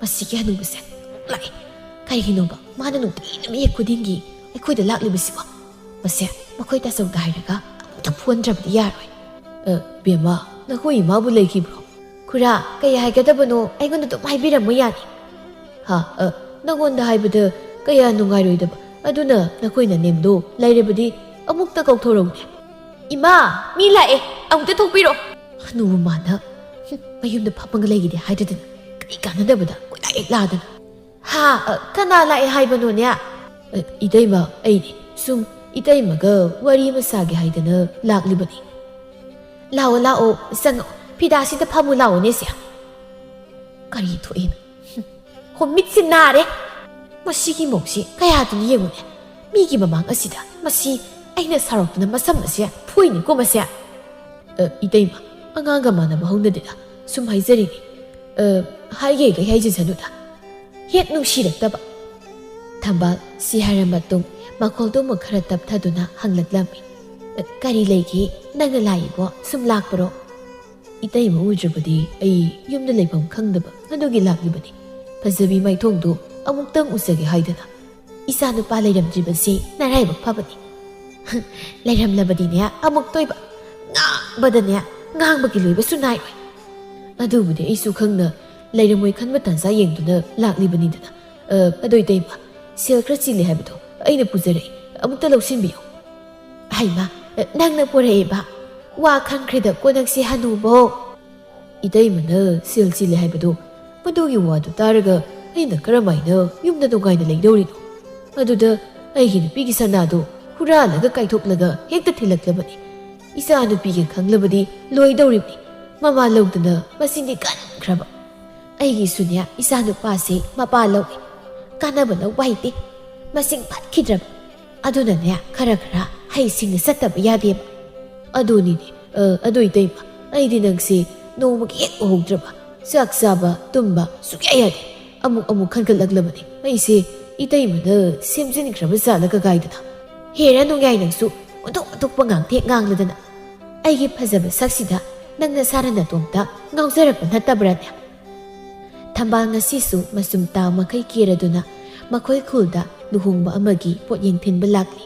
"ꯃꯁꯤꯒꯤ ꯍꯅꯨꯕꯁꯦ ꯑꯃꯨꯛ ꯂꯥꯛꯑꯦ꯫ ꯀꯔꯤꯒꯤꯅꯣꯕ ꯃꯥꯅ ꯅꯨꯡꯇꯤꯒꯤ ꯅꯨꯃꯤꯠ ꯈꯨꯗꯤꯡꯒꯤ ꯑꯩꯈꯣꯏꯗ ꯂꯥꯛꯂꯤꯕꯁꯤꯕꯣ? ꯃꯁꯦ ꯃꯈꯣꯏ ꯇꯥꯆꯧꯗ ꯍꯥꯏꯔꯒ ꯑꯃꯨꯛꯇ ꯐꯨꯍꯟꯗ꯭ꯔꯕꯗꯤ ꯌꯥꯔꯣꯏ꯫" "ꯑ, ꯕꯦꯝꯃ, ꯅꯈꯣꯏ ꯏꯃꯥꯕꯨ ꯂꯩꯈꯤꯕ꯭ꯔꯣ?" "ꯈꯨꯔꯥ, ꯀꯩ ꯍꯥꯏꯒꯗꯕꯅꯣ ꯑꯩꯉꯣꯟꯗ ꯑꯗꯨꯝ ꯍꯥꯏꯕꯤꯔꯝꯃꯨ ꯌꯥꯅꯤ꯫" "ꯍꯥ? ꯑ, ꯅꯉꯣꯟꯗ ꯍꯥꯏꯕꯗ ꯀꯌꯥ ꯅꯨꯡꯉꯥꯏꯔꯣꯏꯗꯕ꯫ ꯑꯗꯨꯅ ꯅꯈꯣꯏ ꯅꯅꯦꯝꯗꯣ ꯂꯩꯔꯕꯗꯤ ꯑꯃꯨꯛꯇ ꯀꯧꯊꯣꯔꯛꯎꯅꯦ꯫" "ꯏꯃꯥ, ꯃꯤ ꯂꯥꯛꯑꯦ꯫" ꯑꯃꯨꯛꯇ ꯊꯣꯛꯄꯤꯔꯣ꯫ ꯍꯅꯨꯕ ꯃꯥꯅ, "ꯍꯨꯝ, ꯃꯌꯨꯝꯗ ꯐꯝꯃꯒ ꯂꯩꯒꯦꯗꯤ ꯍꯥꯏꯗꯗꯅ ꯀꯔꯤ ꯀꯥꯟꯅꯗꯕꯗ ꯀꯣꯏꯂꯥ ꯍꯦꯛ ꯂꯥꯗꯅ꯫ ꯍꯥ, ꯑ, ꯀꯅꯥ ꯂꯥꯛꯑꯦ ꯍꯥꯏꯕꯅꯣꯅꯦ?" "ꯑ, ꯏꯇꯩꯃ, ꯑꯩꯅꯤ꯫ ꯁꯨꯝ ꯏꯇꯩꯃꯒ ꯋꯥꯔꯤ ꯑꯃ ꯁꯥꯒꯦ ꯍꯥꯏꯗꯅ ꯂꯥꯛꯂꯤꯕꯅꯤ꯫" "ꯂꯥꯛꯑꯣ, ꯂꯥꯛꯑꯣ, ꯆꯪꯉꯛꯑꯣ꯫ ꯐꯤꯗꯥꯁꯤꯗ ꯐꯝꯃꯨ ꯂꯥꯛꯑꯣꯅꯦ ꯁꯦ꯫" ꯀꯔꯤ ꯊꯣꯛꯏꯅꯣ? ꯍꯨꯝ, ꯍꯣ, ꯃꯤꯠꯁꯦ ꯅꯥꯔꯦ꯫ ꯃꯁꯤꯒꯤ ꯃꯧꯁꯤ ꯀꯌꯥꯗꯨꯅ ꯌꯦꯡꯉꯨꯅꯦ꯫ ꯃꯤꯒꯤ ꯃꯃꯥꯡ ꯑꯁꯤꯗ ꯃꯁꯤ ꯑꯩꯅ ꯁꯥꯎꯔꯛꯇꯅ ꯃꯁꯝ ꯑꯁꯦ ꯐꯣꯏꯅꯤꯀꯣ ꯃꯁꯦ꯫ "ꯑ, ꯏꯇꯩꯃ, ꯑꯉꯥꯡꯒ ꯃꯥꯟꯅꯕ ꯍꯧꯅꯗꯦꯗ꯫ ꯁꯨꯝ ꯍꯥꯏꯖꯔꯤꯅꯤ꯫ ꯑ, ꯍꯥꯏꯒꯦ ꯍꯥꯏꯒꯦ ꯍꯥꯏꯖꯁꯅꯨꯗ꯫" ꯍꯦꯛ ꯅꯨꯡꯁꯤꯔꯛꯇꯕ꯫ ꯊꯝꯕꯥꯜ ꯁꯤ ꯍꯥꯏꯔ ꯃꯇꯨꯡ ꯃꯈꯣꯜꯗꯨ ꯑꯃꯨꯛ ꯈꯔ ꯇꯞꯊꯗꯨꯅ ꯍꯪꯂꯛꯂꯝꯃꯤ, "ꯀꯔꯤ ꯂꯩꯒꯦ? ꯅꯪꯅ ꯂꯥꯛꯏꯕꯣ? ꯁꯨꯝ ꯂꯥꯛꯄꯔꯣ?" "ꯏꯇꯩꯃ ꯎꯗ꯭ꯔꯕꯗꯤ ꯑꯩ ꯌꯨꯝꯗ ꯂꯩꯐꯝ ꯈꯪꯗꯕ ꯑꯗꯨꯒꯤ ꯂꯥꯛꯂꯤꯕꯅꯤ꯫ ꯐꯖꯕꯤ ꯃꯥꯏꯊꯣꯡꯗꯨ ꯑꯃꯨꯛꯇꯪ ꯎꯖꯒꯦ ꯍꯥꯏꯗꯅ꯫" "ꯏꯆꯥꯅꯨꯄꯥ ꯂꯩꯔꯝꯗ꯭ꯔꯤꯕꯁꯤ ꯅꯔꯥꯏꯕꯛ ꯐꯕꯅꯤ꯫" "ꯂꯩꯔꯝꯂꯕꯗꯤꯅꯦ ꯑꯃꯨꯛꯇꯣꯏꯕ, ꯉꯥꯡꯕꯗꯅꯦ ꯉꯥꯡꯕꯒꯤ ꯂꯣꯏꯕꯁꯨ ꯅꯥꯏꯔꯣꯏ꯫" "ꯑꯗꯨꯕꯨꯗꯤ ꯑꯩꯁꯨ ꯈꯪꯅ ꯂꯩꯔꯝꯃꯣꯏ ꯈꯟꯕ ꯇꯥꯟꯖꯥ ꯌꯦꯡꯗꯨꯅ ꯂꯥꯛꯂꯤꯕꯅꯤꯗꯅ꯫ ꯑ, ꯑꯗꯣ ꯏꯇꯩꯃ, ꯁꯦꯜ ꯈꯔ ꯆꯤꯜꯂꯤ ꯍꯥꯏꯕꯗꯣ ꯑꯩꯅ ꯄꯨꯖꯔꯛꯏ, ꯑꯃꯨꯛꯇ ꯂꯧꯁꯤꯟꯕꯤꯌꯨ꯫" "ꯍꯩꯃꯥ, ꯅꯪꯅ ꯄꯨꯔꯛꯏꯕ? ꯋꯥ ꯈꯪꯈ꯭ꯔꯦꯗꯀꯣ ꯅꯪꯁꯦ ꯍꯅꯨꯕꯧ꯫" "ꯏꯇꯩꯃꯅ ꯁꯦꯜ ꯆꯤꯜꯂꯤ ꯍꯥꯏꯕꯗꯣ, ꯃꯗꯨꯒꯤ ꯋꯥꯗꯨ ꯇꯥꯔꯒ ꯑꯩꯅ ꯀꯔꯝꯍꯥꯏꯅ ꯌꯨꯝꯗ ꯅꯨꯡꯉꯥꯏꯅ ꯂꯩꯗꯧꯔꯤꯅꯣ? ꯑꯗꯨꯗ ꯑꯩꯒꯤ ꯅꯨꯄꯤꯒꯤ ꯁꯅꯥꯗꯣ ꯍꯨꯔꯥꯜꯂꯒ ꯀꯥꯏꯊꯣꯛꯂꯒ ꯍꯦꯛꯇ ꯊꯤꯜꯂꯛꯂꯕꯅꯤ꯫ ꯏꯆꯥ ꯅꯨꯄꯤꯒ ꯈꯪꯂꯕꯗꯤ ꯂꯣꯏꯗꯧꯔꯤꯕꯅꯤ꯫ ꯃꯃꯥ ꯂꯧꯗꯅ ꯃꯁꯤꯡꯗꯤ ꯀꯟꯈ꯭ꯔꯕ꯫ ꯑꯩꯒꯤꯁꯨꯅꯦ ꯏꯆꯥ ꯅꯨꯄꯥꯁꯦ ꯃꯄꯥ ꯂꯧꯏ꯫ ꯀꯥꯟꯅꯕ ꯂꯧꯕ ꯍꯩꯇꯦ꯫ ꯃꯁꯤꯡ ꯐꯠꯈꯤꯗ꯭ꯔꯕ꯫ ꯑꯗꯨꯅꯅꯦ ꯈꯔ ꯈꯔ ꯍꯩꯁꯤꯡꯅ ꯆꯠꯇꯕ ꯌꯥꯗꯦꯕ꯫" "ꯑꯗꯨꯅꯤꯅꯦ, ꯑ, ꯑꯗꯨ ꯏꯇꯩꯃ, ꯑꯩꯗꯤ ꯅꯪꯁꯦ ꯅꯣꯡꯃꯒꯤ ꯍꯦꯛ ꯎꯍꯧꯗ꯭ꯔꯕ, ꯆꯥꯛ ꯆꯥꯕ ꯇꯨꯝꯕ ꯁꯨꯛꯌꯥ ꯌꯥꯗꯦ꯫ ꯑꯃꯨꯛ ꯑꯃꯨꯛ ꯈꯟꯒꯠꯂꯛꯂꯕꯅꯤ꯫ ꯑꯩꯁꯦ ꯏꯇꯩꯃꯅ ꯁꯦꯝꯖꯤꯟꯈ꯭ꯔꯕ ꯖꯥꯠꯂ ꯀꯒꯥꯏꯗꯅ꯫ ꯍꯦꯔꯥ ꯅꯣꯡꯌꯥꯏ ꯅꯪꯁꯨ ꯑꯣꯟꯊꯣꯛ ꯑꯣꯟꯊꯣꯛꯄ ꯉꯥꯡꯊꯦꯛ ꯉꯥꯡꯂꯗꯅ꯫ ꯑꯩꯒꯤ ꯐꯖꯕ ꯁꯛꯁꯤꯗ ꯅꯪ ꯅꯁꯥꯅ ꯅꯇꯣꯝꯇ ꯉꯥꯎꯖꯔꯛꯄ ꯅꯠꯇꯕ꯭ꯔꯥꯅꯦ?" ꯊꯝꯕꯥꯜ ꯉꯁꯤꯁꯨ ꯃꯆꯨꯝ ꯇꯥ ꯃꯈꯩ ꯀꯦꯔꯗꯨꯅ ꯃꯈꯣꯏ ꯈꯨꯜꯗ ꯂꯨꯍꯣꯡꯕ ꯑꯃꯒꯤ ꯄꯣꯠꯌꯦꯡ ꯊꯤꯟꯕ ꯂꯥꯛꯂꯤ꯫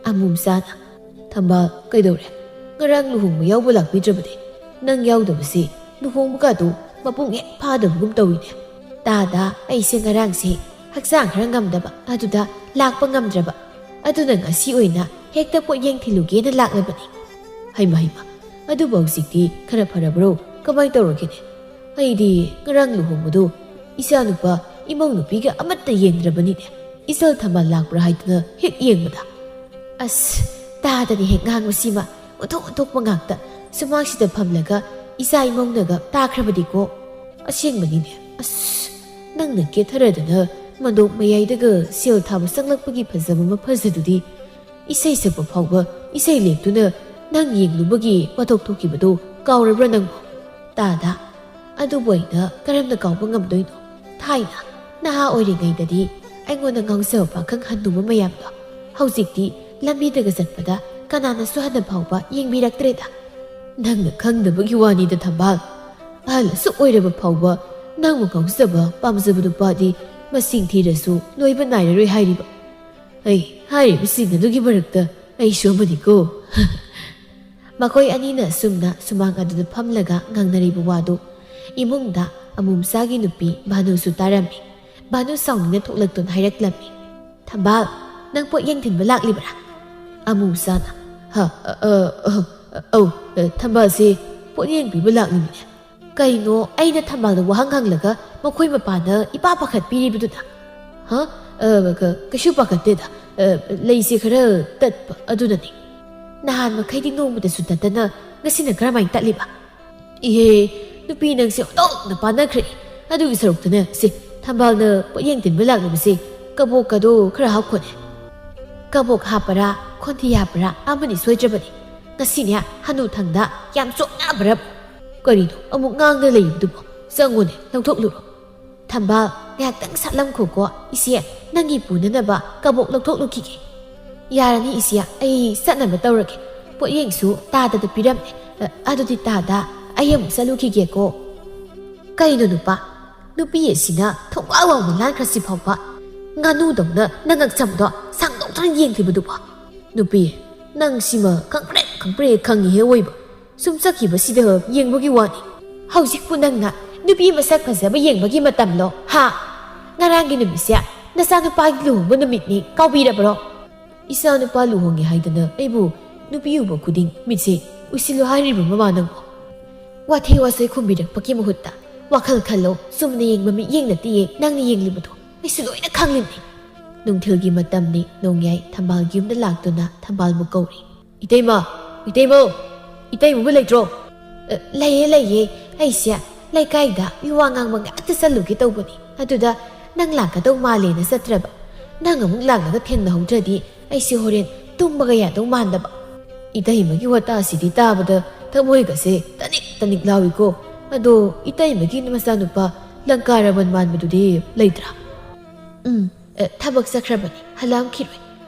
ꯑꯃꯨꯝꯆꯥꯅ, "ꯊꯝꯕꯥꯜ, ꯀꯩꯗꯧꯔꯦ? ꯉꯔꯥꯡ ꯂꯨꯍꯣꯡꯕ ꯌꯥꯎꯕ ꯂꯥꯛꯄꯤꯗ꯭ꯔꯕꯗꯤ? ꯅꯪ ꯌꯥꯎꯗꯕꯁꯤ ꯂꯨꯍꯣꯡꯕꯒꯗꯨ ꯃꯄꯨꯡ ꯍꯦꯛ ꯐꯥꯗꯕꯒꯨꯝ ꯇꯧꯏꯅꯦ꯫" "ꯇꯥꯗ, ꯑꯩꯁꯦ ꯉꯔꯥꯡꯁꯦ ꯍꯛꯆꯥꯡ ꯈꯔ ꯉꯝꯗꯕ, ꯑꯗꯨꯗ ꯂꯥꯛꯄ ꯉꯝꯗ꯭ꯔꯕ꯫ ꯑꯗꯨꯅ ꯉꯁꯤ ꯑꯣꯏꯅ ꯍꯦꯛꯇ ꯄꯣꯠꯌꯦꯡ ꯊꯤꯜꯂꯨꯒꯦꯅ ꯂꯥꯛꯂꯕꯅꯤ꯫" "ꯍꯩꯃ, ꯍꯩꯃ, ꯑꯗꯨꯕꯨ ꯍꯧꯖꯤꯛꯇꯤ ꯈꯔ ꯐꯔꯕ꯭ꯔꯣ? ꯀꯃꯥꯏ ꯇꯧꯔꯒꯦꯅꯦ? ꯑꯩꯗꯤ ꯉꯔꯥꯡ ꯂꯨꯍꯣꯡꯕꯗꯣ ꯏꯆꯥꯅꯨꯄꯥ ꯏꯃꯧ ꯅꯨꯄꯤꯒ ꯑꯃꯠꯇ ꯌꯦꯡꯗ꯭ꯔꯕꯅꯤꯅꯦ꯫ ꯏꯆꯜ ꯊꯝꯕꯥꯜ ꯂꯥꯛꯄ꯭ꯔꯥ ꯍꯥꯏꯗꯅ ꯍꯦꯛ ꯌꯦꯡꯕꯗ, ꯑꯁ, ꯇꯥꯗꯅ ꯍꯦꯛ ꯉꯥꯡꯕꯁꯤꯃ, ꯑꯣꯟꯊꯣꯛ ꯑꯣꯟꯊꯣꯛꯄ ꯉꯥꯛꯇ꯫ ꯁꯨꯃꯥꯡꯁꯤꯗ ꯐꯝꯂꯒ ꯏꯆꯥ ꯏꯃꯧꯅꯒ ꯇꯥꯈ꯭ꯔꯕꯗꯤꯀꯣ꯫ ꯑꯁꯦꯡꯕꯅꯤꯅꯦ꯫ ꯑꯁ, ꯅꯪꯅ ꯀꯦꯊꯔꯗꯅ ꯃꯟꯗꯣꯞ ꯃꯌꯥꯏꯗꯒ ꯁꯦꯜ ꯊꯥꯕ ꯆꯪꯂꯛꯄꯒꯤ ꯐꯖꯕ ꯃꯐꯖꯗꯨꯗꯤ꯫ ꯏꯁꯩ ꯁꯛꯄ ꯐꯥꯎꯕ ꯏꯁꯩ ꯂꯦꯞꯇꯨꯅ ꯅꯪ ꯌꯦꯡꯂꯨꯕꯒꯤ ꯋꯥꯊꯣꯛ ꯊꯣꯛꯈꯤꯕꯗꯣ ꯀꯥꯎꯔꯕ꯭ꯔꯥ ꯅꯪꯕꯨ? ꯇꯥꯗ꯫ ꯑꯗꯨꯕꯨ ꯑꯩꯅ ꯀꯔꯝꯅ ꯀꯥꯎꯕ ꯉꯝꯗꯣꯏꯅꯣ? ꯊꯥꯏꯅ ꯅꯍꯥ ꯑꯣꯏꯔꯤꯉꯩꯗꯗꯤ ꯑꯩꯉꯣꯟꯗ ꯉꯥꯎꯖꯕ ꯄꯥꯈꯪ ꯍꯟꯅꯨꯕ ꯃꯌꯥꯝꯗꯣ ꯍꯧꯖꯤꯛꯇꯤ ꯂꯝꯕꯤꯗꯒ ꯆꯠꯄꯗ ꯀꯅꯥꯅꯁꯨ ꯍꯟꯅ ꯐꯥꯎꯕ ꯌꯦꯡꯕꯤꯔꯛꯇ꯭ꯔꯦꯗ꯫ ꯅꯪꯅ ꯈꯪꯗꯕꯒꯤ ꯋꯥꯅꯤꯗ ꯊꯝꯕꯥꯜ꯫ ꯑꯍꯜ ꯑꯁꯨꯛ ꯑꯣꯏꯔꯕ ꯐꯥꯎꯕ ꯅꯪꯕꯨ ꯉꯥꯎꯖꯕ ꯄꯥꯝꯖꯕ ꯅꯨꯄꯥꯗꯤ ꯃꯁꯤꯡ ꯊꯤꯔꯁꯨ ꯂꯣꯏꯕ ꯅꯥꯏꯔꯔꯣꯏ ꯍꯥꯏꯔꯤꯕ꯫ ꯑꯩ ꯍꯥꯏꯔꯤꯕꯁꯤꯡ ꯑꯗꯨꯒꯤ ꯃꯔꯛꯇ ꯑꯩꯁꯨ ꯑꯃꯅꯤꯀꯣ꯫ ꯃꯈꯣꯏ ꯑꯅꯤꯅ ꯑꯁꯨꯝꯅ ꯁꯨꯃꯥꯡ ꯑꯗꯨꯗ ꯐꯝꯂꯒ ꯉꯥꯡꯅꯔꯤꯕ ꯋꯥꯗꯨ ꯏꯃꯨꯡꯗ ꯑꯃꯨꯝꯆꯥꯒꯤ ꯅꯨꯄꯤ ꯚꯥꯅꯨꯁꯨ ꯇꯥꯔꯝꯃꯤ꯫ ꯚꯥꯅꯨ ꯁꯥꯎꯅꯤꯡꯅ ꯊꯣꯛꯂꯛꯇꯨꯅ ꯍꯥꯏꯔꯛꯂꯝꯃꯤ, "ꯊꯝꯕꯥꯜ, ꯅꯪ ꯄꯣꯠ ꯌꯦꯡꯊꯤꯟꯕ ꯂꯥꯛꯂꯤꯕ꯭ꯔꯥ?" ꯑꯃꯨꯝꯆꯥꯅ, "ꯍ, ꯑ, ꯑ, ꯑ, ꯑꯧ, ꯑ, ꯊꯝꯕꯥꯜꯁꯦ ꯄꯣꯠ ꯌꯦꯡꯕꯤꯕ ꯂꯥꯛꯂꯤꯕꯅꯦ꯫" ꯀꯩꯅꯣ, ꯑꯩꯅ ꯊꯝꯕꯥꯜꯗ ꯋꯥꯍꯪ ꯍꯪꯂꯒ ꯃꯈꯣꯏ ꯃꯄꯥꯟꯗ ꯏꯄꯥ ꯄꯥꯈꯠꯄꯤꯔꯤꯕꯗꯨꯗ? ꯍ? ꯑ, ꯀ-, ꯀꯩꯁꯨ ꯄꯥꯈꯠꯇꯦꯗ꯫ ꯑ, ꯂꯩꯁꯦ ꯈꯔ ꯇꯠꯄ ꯑꯗꯨꯅꯅꯤ꯫ ꯅꯍꯥꯟ ꯃꯈꯩꯗꯤ ꯅꯣꯡꯃꯇꯁꯨ ꯇꯠꯇꯅ ꯉꯁꯤꯅ ꯀꯔꯝꯍꯥꯏꯅ ꯇꯠꯂꯤꯕ? ꯏꯍꯦ, ꯅꯨꯄꯤ ꯅꯪꯁꯦ ꯑꯣꯟꯊꯣꯛꯅ ꯄꯥꯅꯈ꯭ꯔꯦ꯫ ꯑꯗꯨꯒꯤ ꯁꯔꯨꯛꯇꯅꯦ, ꯁꯦ, ꯊꯝꯕꯥꯜꯅ ꯄꯣꯠꯌꯦꯡ ꯊꯤꯟꯕ ꯂꯥꯛꯂꯤꯕꯁꯦ ꯀꯕꯣꯛꯀꯗꯣ ꯈꯔ ꯍꯥꯞꯈꯣꯅꯦ꯫ ꯀꯕꯣꯛ ꯍꯥꯞꯄꯔꯥ, ꯈꯣꯟꯊꯤ ꯍꯥꯞꯄꯔꯥ ꯑꯃꯅꯤ ꯁꯣꯏꯗ꯭ꯔꯕꯅꯤ꯫ ꯉꯁꯤꯅꯦ ꯍꯅꯨꯊꯪꯗ ꯌꯥꯝ ꯆꯣꯞꯅꯕ꯭ꯔꯥ? ꯀꯔꯤꯅꯣ ꯑꯃꯨꯛ ꯉꯥꯡꯗ ꯂꯩꯔꯤꯕꯗꯨꯕꯣ? ꯆꯪꯉꯨꯅꯦ, ꯂꯧꯊꯣꯛꯂꯨꯔꯣ꯫ ꯊꯝꯕꯥꯜ, ꯉꯥꯏꯍꯥꯛꯇꯪ ꯁꯠꯂꯝꯈꯣꯀꯣ, ꯏꯆꯦ, ꯅꯪꯒꯤ ꯄꯨꯅꯅꯕ ꯀꯕꯣꯛ ꯂꯧꯊꯣꯛꯂꯨꯈꯤꯒꯦ꯫ ꯌꯥꯔꯅꯤ ꯏꯆꯦ, ꯑꯩ ꯆꯠꯅꯕ ꯇꯧꯔꯒꯦ꯫ ꯄꯣꯠꯌꯦꯡꯁꯨ ꯇꯥꯗꯗ ꯄꯤꯔꯝꯃꯦ꯫ ꯑ, ꯑꯗꯨꯗꯤ ꯇꯥꯗ, ꯑꯩ ꯑꯃꯨꯛ ꯆꯠꯂꯨꯈꯤꯒꯦꯀꯣ꯫ ꯀꯩꯅꯣ ꯅꯨꯄꯥ, ꯅꯨꯄꯤ ꯑꯁꯤꯅ ꯊꯣꯡꯒꯥꯜ ꯋꯥꯡꯃ ꯂꯥꯟꯈ꯭ꯔꯁꯤ ꯐꯥꯎꯕ ꯉꯥꯅꯨꯗꯧꯅ ꯅꯉꯛꯆꯝꯗꯣ ꯁꯥꯡꯗꯣꯛꯇꯨꯅ ꯌꯦꯡꯂꯤꯕꯗꯨꯕꯣ? ꯅꯨꯄꯤ, ꯅꯪ ꯁꯤꯃ ꯈꯪꯄ꯭ꯔꯦꯛ ꯈꯪꯄ꯭ꯔꯦꯛ ꯈꯪꯉꯤꯍꯦ ꯑꯣꯏꯕ꯫ ꯁꯨꯝ ꯆꯠꯈꯤꯕꯁꯤꯗ ꯌꯦꯡꯕꯒꯤ ꯋꯥꯅꯤ꯫ ꯍꯧꯖꯤꯛꯄꯨ ꯅꯪꯅ ꯅꯨꯄꯤ ꯃꯁꯛ ꯐꯖꯕ ꯌꯦꯡꯕꯒꯤ ꯃꯇꯝꯂꯣ? ꯍꯥ? ꯉꯔꯥꯡꯒꯤ ꯅꯨꯃꯤꯠꯁꯦ ꯅꯆꯥꯅꯨꯄꯥꯒꯤ ꯂꯨꯍꯣꯡꯕ ꯅꯨꯃꯤꯠꯅꯤ, ꯀꯥꯎꯕꯤꯔꯕ꯭ꯔꯣ? ꯏꯆꯥꯅꯨꯄꯥ ꯂꯨꯍꯣꯡꯉꯦ ꯍꯥꯏꯗꯅ ꯑꯩꯕꯨ ꯅꯨꯄꯤ ꯎꯕ ꯈꯨꯗꯤꯡ ꯃꯤꯠꯁꯦ ꯎꯏꯁꯤꯜꯂꯨ ꯍꯥꯏꯔꯤꯕ ꯃꯃꯥ ꯅꯪꯕꯨ? ꯋꯥꯊꯤ ꯋꯥꯆꯣꯏ ꯈꯨꯝꯕꯤꯔꯛꯄꯒꯤ ꯃꯍꯨꯠꯇ ꯋꯥꯈꯜ ꯈꯜꯂꯣ꯫ ꯆꯨꯝꯅ ꯌꯦꯡꯕ ꯃꯤꯠꯌꯦꯡ ꯅꯠꯇꯤꯌꯦ ꯅꯪꯅ ꯌꯦꯡꯂꯤꯕꯗꯣ꯫ ꯑꯩꯁꯨ ꯂꯣꯏꯅ ꯈꯪꯂꯤꯕꯅꯤ꯫ ꯅꯨꯡꯊꯤꯜꯒꯤ ꯃꯇꯝꯅꯤ꯫ ꯅꯣꯡꯌꯥꯏ ꯊꯝꯕꯥꯜꯒꯤ ꯌꯨꯝꯗ ꯂꯥꯛꯇꯨꯅ ꯊꯝꯕꯥꯜꯕꯨ ꯀꯧꯔꯤ꯫ "ꯏꯇꯩꯃ! ꯏꯇꯩꯃ! ꯏꯇꯩꯃꯕꯨ ꯂꯩꯇ꯭ꯔꯣ?" "ꯑ, ꯂꯩꯌꯦ, ꯂꯩꯌꯦ꯫ ꯑꯩꯁꯦ ꯂꯩꯀꯥꯏꯗ ꯃꯤ ꯋꯥ ꯉꯥꯡꯕ ꯉꯥꯛꯇ ꯆꯠꯂꯨꯒꯦ ꯇꯧꯕꯅꯤ꯫ ꯑꯗꯨꯗ ꯅꯪ ꯂꯥꯛꯀꯗꯧ ꯃꯥꯜꯂꯦꯅ ꯆꯠꯇ꯭ꯔꯕ꯫ ꯅꯪ ꯑꯃꯨꯛ ꯂꯥꯛꯂꯒ ꯊꯦꯡꯅꯍꯧꯗ꯭ꯔꯗꯤ ꯑꯩꯁꯦ ꯍꯣꯔꯦꯟ ꯇꯨꯝꯕꯒ ꯌꯥꯗꯧ ꯃꯥꯟꯗꯕ꯫" ꯏꯇꯩꯃꯒꯤ ꯋꯥꯇꯥꯁꯤꯗꯤ ꯇꯥꯕꯗ ꯊꯃꯣꯏꯒꯁꯦ ꯇꯅꯤꯛ ꯇꯅꯤꯛ ꯂꯥꯎꯏꯀꯣ꯫ ꯑꯗꯣ ꯏꯇꯩꯃꯒꯤ ꯃꯆꯥꯅꯨꯄꯥ ꯂꯪꯀꯥ ꯔꯃꯟ ꯃꯥꯟꯕꯗꯨꯗꯤ ꯂꯩꯇ꯭ꯔꯥ? "ꯎꯝ, ꯑ, ꯊꯕꯛ ꯆꯠꯈ꯭ꯔꯕꯅꯤ, ꯍꯜꯂꯛꯑꯝꯈꯤꯔꯣꯏ꯫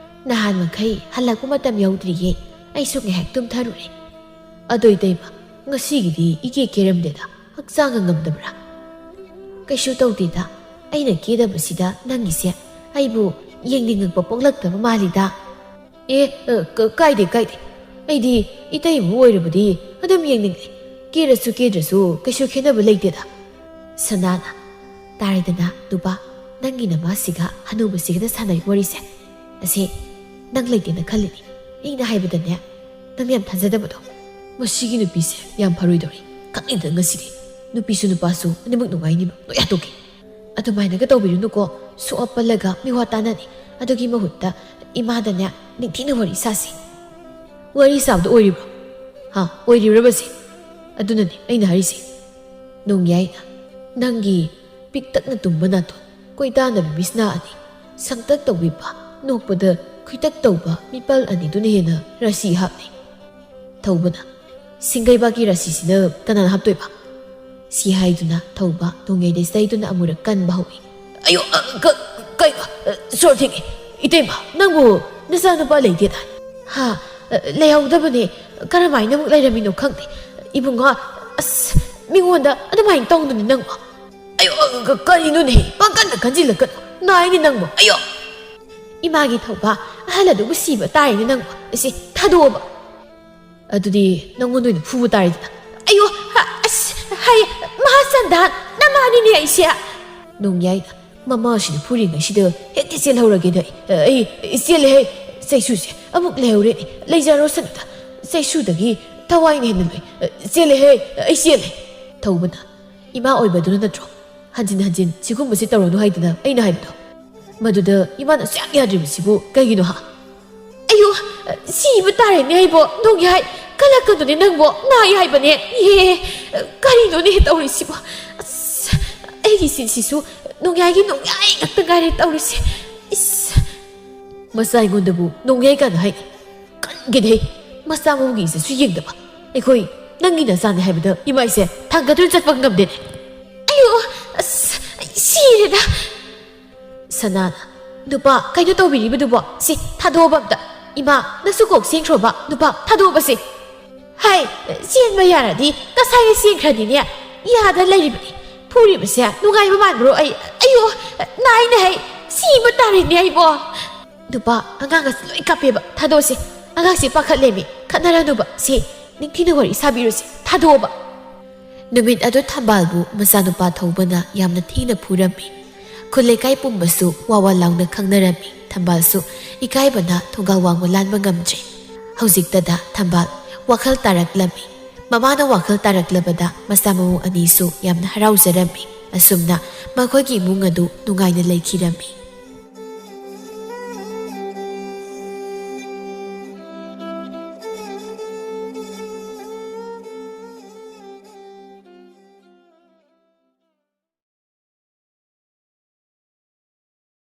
ꯅꯍꯥꯟ ꯃꯈꯩ ꯍꯜꯂꯛꯄ ꯃꯇꯝ ꯌꯧꯗ꯭ꯔꯤꯌꯦ, ꯑꯩꯁꯨ ꯉꯥꯏꯍꯥꯛ ꯇꯨꯝꯊꯔꯨꯔꯦ꯫" "ꯑꯗꯣ ꯏꯇꯩꯃ, ꯉꯁꯤꯒꯤꯗꯤ ꯏꯀꯦ ꯀꯦꯔꯝꯗꯦꯗ, ꯍꯛꯆꯥꯡꯒ ꯉꯝꯗꯕ꯭ꯔꯥ?" "ꯀꯩꯁꯨ ꯇꯧꯗꯦꯗ, ꯑꯩꯅ ꯀꯦꯗꯕꯁꯤꯗ ꯅꯪꯒꯤꯁꯦ ꯑꯩꯕꯨ ꯌꯦꯡꯅꯤꯡꯉꯛꯄ ꯄꯣꯛꯂꯛꯇꯕ ꯃꯥꯜꯂꯤꯗ꯫" "ꯑꯦ, ꯑ, ꯀ-, ꯀꯥꯏꯗꯦ, ꯀꯥꯏꯗꯦ꯫ ꯑꯩꯗꯤ ꯏꯇꯩꯃ ꯑꯣꯏꯔꯕꯗꯤ ꯑꯗꯨꯝ ꯌꯦꯡꯅꯤꯡꯉꯦ꯫ ꯀꯦꯔꯁꯨ ꯀꯦꯗ꯭ꯔꯁꯨ ꯀꯩꯁꯨ ꯈꯦꯠꯅꯕ ꯂꯩꯇꯦꯗ꯫" ꯁꯅꯥꯅ, "ꯇꯥꯔꯦꯗꯅ ꯅꯨꯄꯥ, ꯅꯪꯒꯤ ꯅꯃꯥꯁꯤꯒ ꯍꯅꯨꯕꯁꯤꯒꯅ ꯁꯥꯟꯅꯔꯤ ꯋꯥꯔꯤꯁꯦ꯫ ꯑꯁꯦ, ꯅꯪ ꯂꯩꯇꯦꯅ ꯈꯜꯂꯤꯅꯤ꯫ ꯑꯩꯅ ꯍꯥꯏꯕꯗꯅꯦ, ꯅꯪ ꯌꯥꯝ ꯊꯥꯖꯗꯕꯗꯣ꯫" "ꯃꯁꯤꯒꯤ ꯅꯨꯄꯤꯁꯦ ꯌꯥꯝ ꯐꯔꯣꯏꯗꯧꯔꯤ꯫ ꯈꯪꯉꯤꯗ ꯉꯁꯤꯗꯤ꯫ ꯅꯨꯄꯤꯁꯨ ꯅꯨꯄꯥꯁꯨ ꯑꯅꯤꯃꯛ ꯅꯨꯡꯉꯥꯏꯅꯤꯕ꯫ ꯂꯣꯏ ꯍꯥꯠꯇꯣꯛꯀꯦ꯫" "ꯑꯗꯨꯃꯥꯏꯅꯒ ꯇꯧꯕꯤꯔꯨꯅꯨꯀꯣ꯫ ꯁꯣꯛꯑ ꯄꯜꯂꯒ ꯃꯤꯋꯥ ꯇꯥꯅꯅꯤ꯫ ꯑꯗꯨꯒꯤ ꯃꯍꯨꯠꯇ ꯏꯃꯥꯗꯅꯦ ꯅꯤꯡꯊꯤꯅ ꯋꯥꯔꯤ ꯁꯥꯁꯤ꯫" "ꯋꯥꯔꯤ ꯁꯥꯕꯗꯣ ꯑꯣꯏꯔꯤꯕ꯭ꯔꯣ? ꯍꯥ, ꯑꯣꯏꯔꯤꯕ꯭ꯔꯕꯁꯦ? ꯑꯗꯨꯅꯅꯦ ꯑꯩꯅ ꯍꯥꯏꯔꯤꯁꯦ꯫" ꯅꯣꯡꯌꯥꯏꯅ, "ꯅꯪꯒꯤ ꯄꯤꯛꯇꯛꯅ ꯇꯨꯝꯕ ꯅꯥꯇꯣꯟ, ꯀꯣꯏꯇꯥꯅꯕ ꯃꯤꯁꯅꯥ ꯑꯅꯤ, ꯁꯪꯇꯛ ꯇꯧꯕꯤꯕ ꯅꯣꯛꯄꯗ ꯈꯨꯏꯇꯛ ꯇꯧꯕ ꯃꯤꯄꯥꯜ ꯑꯅꯤꯗꯨꯅ ꯍꯦꯟꯅ ꯔꯥꯁꯤ ꯍꯥꯞꯂꯤ꯫" ꯊꯧꯕꯅ, "ꯁꯤꯡꯒꯩꯕꯥꯛꯀꯤ ꯔꯥꯁꯤꯁꯤꯅ ꯀꯅꯥꯅ ꯍꯥꯞꯇꯣꯏꯕ?" ꯁꯤ ꯍꯥꯏꯗꯨꯅ ꯊꯧꯕ ꯅꯣꯡꯌꯥꯏꯗ ꯆꯩꯗꯨꯅ ꯑꯃꯨꯔꯛ ꯀꯟꯕ ꯍꯧꯏ꯫ "ꯑꯌꯣ, ꯑ, ꯀ-, ꯀꯩ-, ꯑ, ꯁꯣꯔ ꯊꯤꯡꯉꯦ꯫ ꯏꯇꯩꯃ, ꯅꯪꯕꯨ ꯅꯆꯥꯅꯨꯄꯥ ꯂꯩꯇꯦꯗꯥꯏ?" "ꯍꯥ, ꯑ, ꯂꯩꯍꯧꯗꯕꯅꯦ꯫ ꯀꯔꯝꯍꯥꯏꯅ ꯑꯃꯨꯛ ꯂꯩꯔꯝꯃꯤꯅꯣ ꯈꯪꯗꯦ꯫ ꯏꯕꯨꯡꯉꯣ, ꯑꯁ, ꯃꯤꯉꯣꯟꯗ ꯑꯗꯨꯃꯥꯏꯅ ꯇꯧꯅꯨꯅꯦ ꯅꯪꯕꯨ꯫" "ꯑꯌꯣ, ꯑ, ꯀ-, ꯀꯔꯤꯅꯣꯅꯦ? ꯄꯪꯀꯟꯗ ꯀꯟꯁꯤꯜꯂꯛꯀꯅꯨ꯫ ꯅꯥꯏꯅꯦ ꯅꯪꯕꯨ꯫ ꯑꯌꯣ!" "ꯏꯃꯥꯒꯤ ꯊꯧꯕ, ꯑꯍꯜ ꯑꯗꯨꯕꯨ ꯁꯤꯕ ꯇꯥꯔꯦꯅꯦ ꯅꯪꯕꯨ꯫ ꯑꯁꯤ ꯊꯥꯗꯣꯛꯑꯣꯕ꯫" "ꯑꯗꯨꯗꯤ ꯅꯪꯉꯣꯟꯗ ꯑꯣꯏꯅ ꯐꯨꯕ ꯇꯥꯔꯦꯗꯅ꯫" "ꯑꯌꯣ, ꯍ-, ꯑꯁ, ꯍꯩ, ꯃꯍꯥꯆꯟꯗꯥꯟ, ꯅꯃꯥꯅꯤꯅꯦ ꯑꯩꯁꯦ꯫" ꯅꯣꯡꯌꯥꯏꯅ, "ꯃꯃꯥꯁꯤꯅ ꯐꯨꯔꯤꯉꯩꯁꯤꯗ ꯍꯦꯛꯇ ꯆꯦꯜꯍꯧꯔꯒꯦꯗ ꯑꯩ, ꯑꯩ ꯆꯦꯜꯂꯦꯍꯦ꯫ ꯆꯩꯁꯨꯁꯦ ꯑꯃꯨꯛ ꯂꯩꯍꯧꯔꯦꯅꯦ꯫ ꯂꯩꯖꯔꯣꯁꯅꯨꯗ꯫ ꯆꯩꯁꯨꯗꯒꯤ ꯊꯋꯥꯏꯅ ꯍꯦꯟꯅ ꯂꯨꯏ꯫ "ꯆꯦꯜꯂꯦꯍꯦ, ꯑꯩ ꯆꯦꯜꯂꯦ!" ꯊꯧꯕꯅ, "ꯏꯃꯥ ꯑꯣꯏꯕꯗꯨꯅ ꯅꯠꯇ꯭ꯔꯣ ꯍꯟꯖꯤꯟ ꯍꯟꯖꯤꯟ ꯁꯤꯒꯨꯝꯕꯁꯤ ꯇꯧꯔꯅꯨ ꯍꯥꯏꯗꯅ ꯑꯩꯅ ꯍꯥꯏꯕꯗꯣ?" ꯃꯗꯨꯗ ꯏꯃꯥꯅ ꯁꯨꯛꯌꯥ ꯌꯥꯗ꯭ꯔꯤꯕꯁꯤꯕꯨ ꯀꯩꯒꯤꯅꯣ ꯍꯥ? "ꯑꯌꯣ, ꯁꯤꯕ ꯇꯥꯔꯦꯅꯦ ꯑꯩꯕꯣ, ꯅꯣꯡꯌꯥꯏ꯫ ꯀꯜꯂꯛꯀꯅꯨꯅꯦ ꯅꯪꯕꯣ, ꯅꯥꯏ ꯍꯥꯏꯕꯅꯦ꯫ ꯏꯍꯦ, ꯀꯔꯤꯅꯣꯅꯦ ꯇꯧꯔꯤꯁꯤꯕꯣ? ꯑꯁ, ꯑꯩꯒꯤ ꯁꯤꯟꯁꯤꯁꯨ ꯅꯣꯡꯌꯥꯏꯒꯤ ꯅꯣꯡꯌꯥꯏ ꯉꯥꯛꯇ ꯉꯥꯏꯔꯦ ꯇꯧꯔꯤꯁꯦ꯫ ꯏꯁ!" ꯃꯆꯥ ꯑꯩꯉꯣꯟꯗꯕꯨ ꯅꯣꯡꯌꯥꯏ ꯀꯥꯟꯅ ꯍꯥꯏ꯫ ꯀꯟꯒꯦꯗꯦ! ꯃꯆꯥ ꯃꯎꯒꯤ ꯏꯖꯠꯁꯨ ꯌꯦꯡꯗꯕ꯫ ꯑꯩꯈꯣꯏ ꯅꯪꯒꯤ ꯅꯆꯥꯅꯤ ꯍꯥꯏꯕꯗ ꯏꯃꯥꯏꯁꯦ ꯊꯥꯡꯒꯠꯇꯨꯅ ꯆꯠꯄ ꯉꯝꯗꯦꯅꯦ꯫ "ꯑꯌꯣ, ꯑꯁ, ꯑꯩ ꯁꯤꯔꯦꯗ!" ꯁꯅꯥꯅ, "ꯅꯨꯄꯥ, ꯀꯩꯅꯣ ꯇꯧꯕꯤꯔꯤꯕꯗꯨꯕꯣ? ꯁꯤ, ꯊꯥꯗꯣꯛꯑꯣꯕ ꯑꯝꯇ꯫ ꯏꯃꯥ, ꯅꯁꯨ ꯀꯣꯛ ꯆꯦꯟꯈ꯭ꯔꯣꯕ, ꯅꯨꯄꯥ, ꯊꯥꯗꯣꯛꯑꯣꯕꯁꯦ꯫ ꯍꯥꯏ, ꯆꯦꯟꯕ ꯌꯥꯔꯗꯤ ꯉꯁꯥꯏꯅ ꯆꯦꯟꯈ꯭ꯔꯅꯤꯅꯦ꯫ ꯌꯥꯗ ꯂꯩꯔꯤꯕꯅꯤ꯫ ꯐꯨꯔꯤꯕꯁꯦ ꯅꯨꯡꯉꯥꯏꯕ ꯃꯥꯟꯕ꯭ꯔꯣ ꯑꯩ? ꯑꯌꯣ, ꯅꯥꯏꯅꯦ ꯍꯩ, ꯁꯤꯕ ꯇꯥꯔꯦꯅꯦ ꯑꯩꯕꯣ!" "ꯅꯨꯄꯥ, ꯑꯉꯥꯡ ꯑꯁꯤ ꯂꯣꯏ ꯀꯥꯞꯄꯦꯕ꯫ ꯊꯥꯗꯣꯛꯑꯁꯤ꯫ ꯑꯉꯥꯡꯁꯤ ꯄꯥꯈꯠꯂꯦꯃꯤ꯫ ꯈꯠꯅꯔꯅꯨꯕ꯫ ꯁꯤ, ꯅꯤꯡꯊꯤꯅ ꯋꯥꯔꯤ ꯁꯥꯕꯤꯔꯨꯁꯤ꯫ ꯊꯥꯗꯣꯛꯑꯣꯕ!" ꯅꯨꯃꯤꯠ ꯑꯗꯨ ꯊꯝꯕꯥꯜꯕꯨ ꯃꯆꯥꯅꯨꯄꯥ ꯊꯧꯕꯅ ꯌꯥꯝꯅ ꯊꯤꯅ ꯐꯨꯔꯝꯃꯤ꯫ ꯈꯨꯜ ꯂꯩꯀꯥꯏ ꯄꯨꯝꯕꯁꯨ ꯋꯥ ꯋꯥ ꯂꯥꯎꯅ ꯈꯪꯅꯔꯝꯃꯤ꯫ ꯊꯝꯕꯥꯜꯁꯨ ꯏꯀꯥꯏꯕꯅ ꯊꯣꯡꯒꯥꯜ ꯋꯥꯡꯃ ꯂꯥꯟꯕ ꯉꯝꯗ꯭ꯔꯦ꯫ ꯍꯧꯖꯤꯛꯇꯗ ꯊꯝꯕꯥꯜ ꯋꯥꯈꯜ ꯇꯥꯔꯛꯂꯝꯃꯤ꯫ ꯃꯃꯥꯅ ꯋꯥꯈꯜ ꯇꯥꯔꯛꯂꯕꯗ ꯃꯆꯥ ꯃꯎ ꯑꯅꯤꯁꯨ ꯌꯥꯝꯅ ꯍꯔꯥꯎꯖꯔꯝꯃꯤ꯫ ꯑꯁꯨꯝꯅ ꯃꯈꯣꯏꯒꯤ ꯏꯃꯨꯡ ꯑꯗꯨ ꯅꯨꯡꯉꯥꯏꯅ ꯂꯩꯈꯤꯔꯝꯃꯤ꯫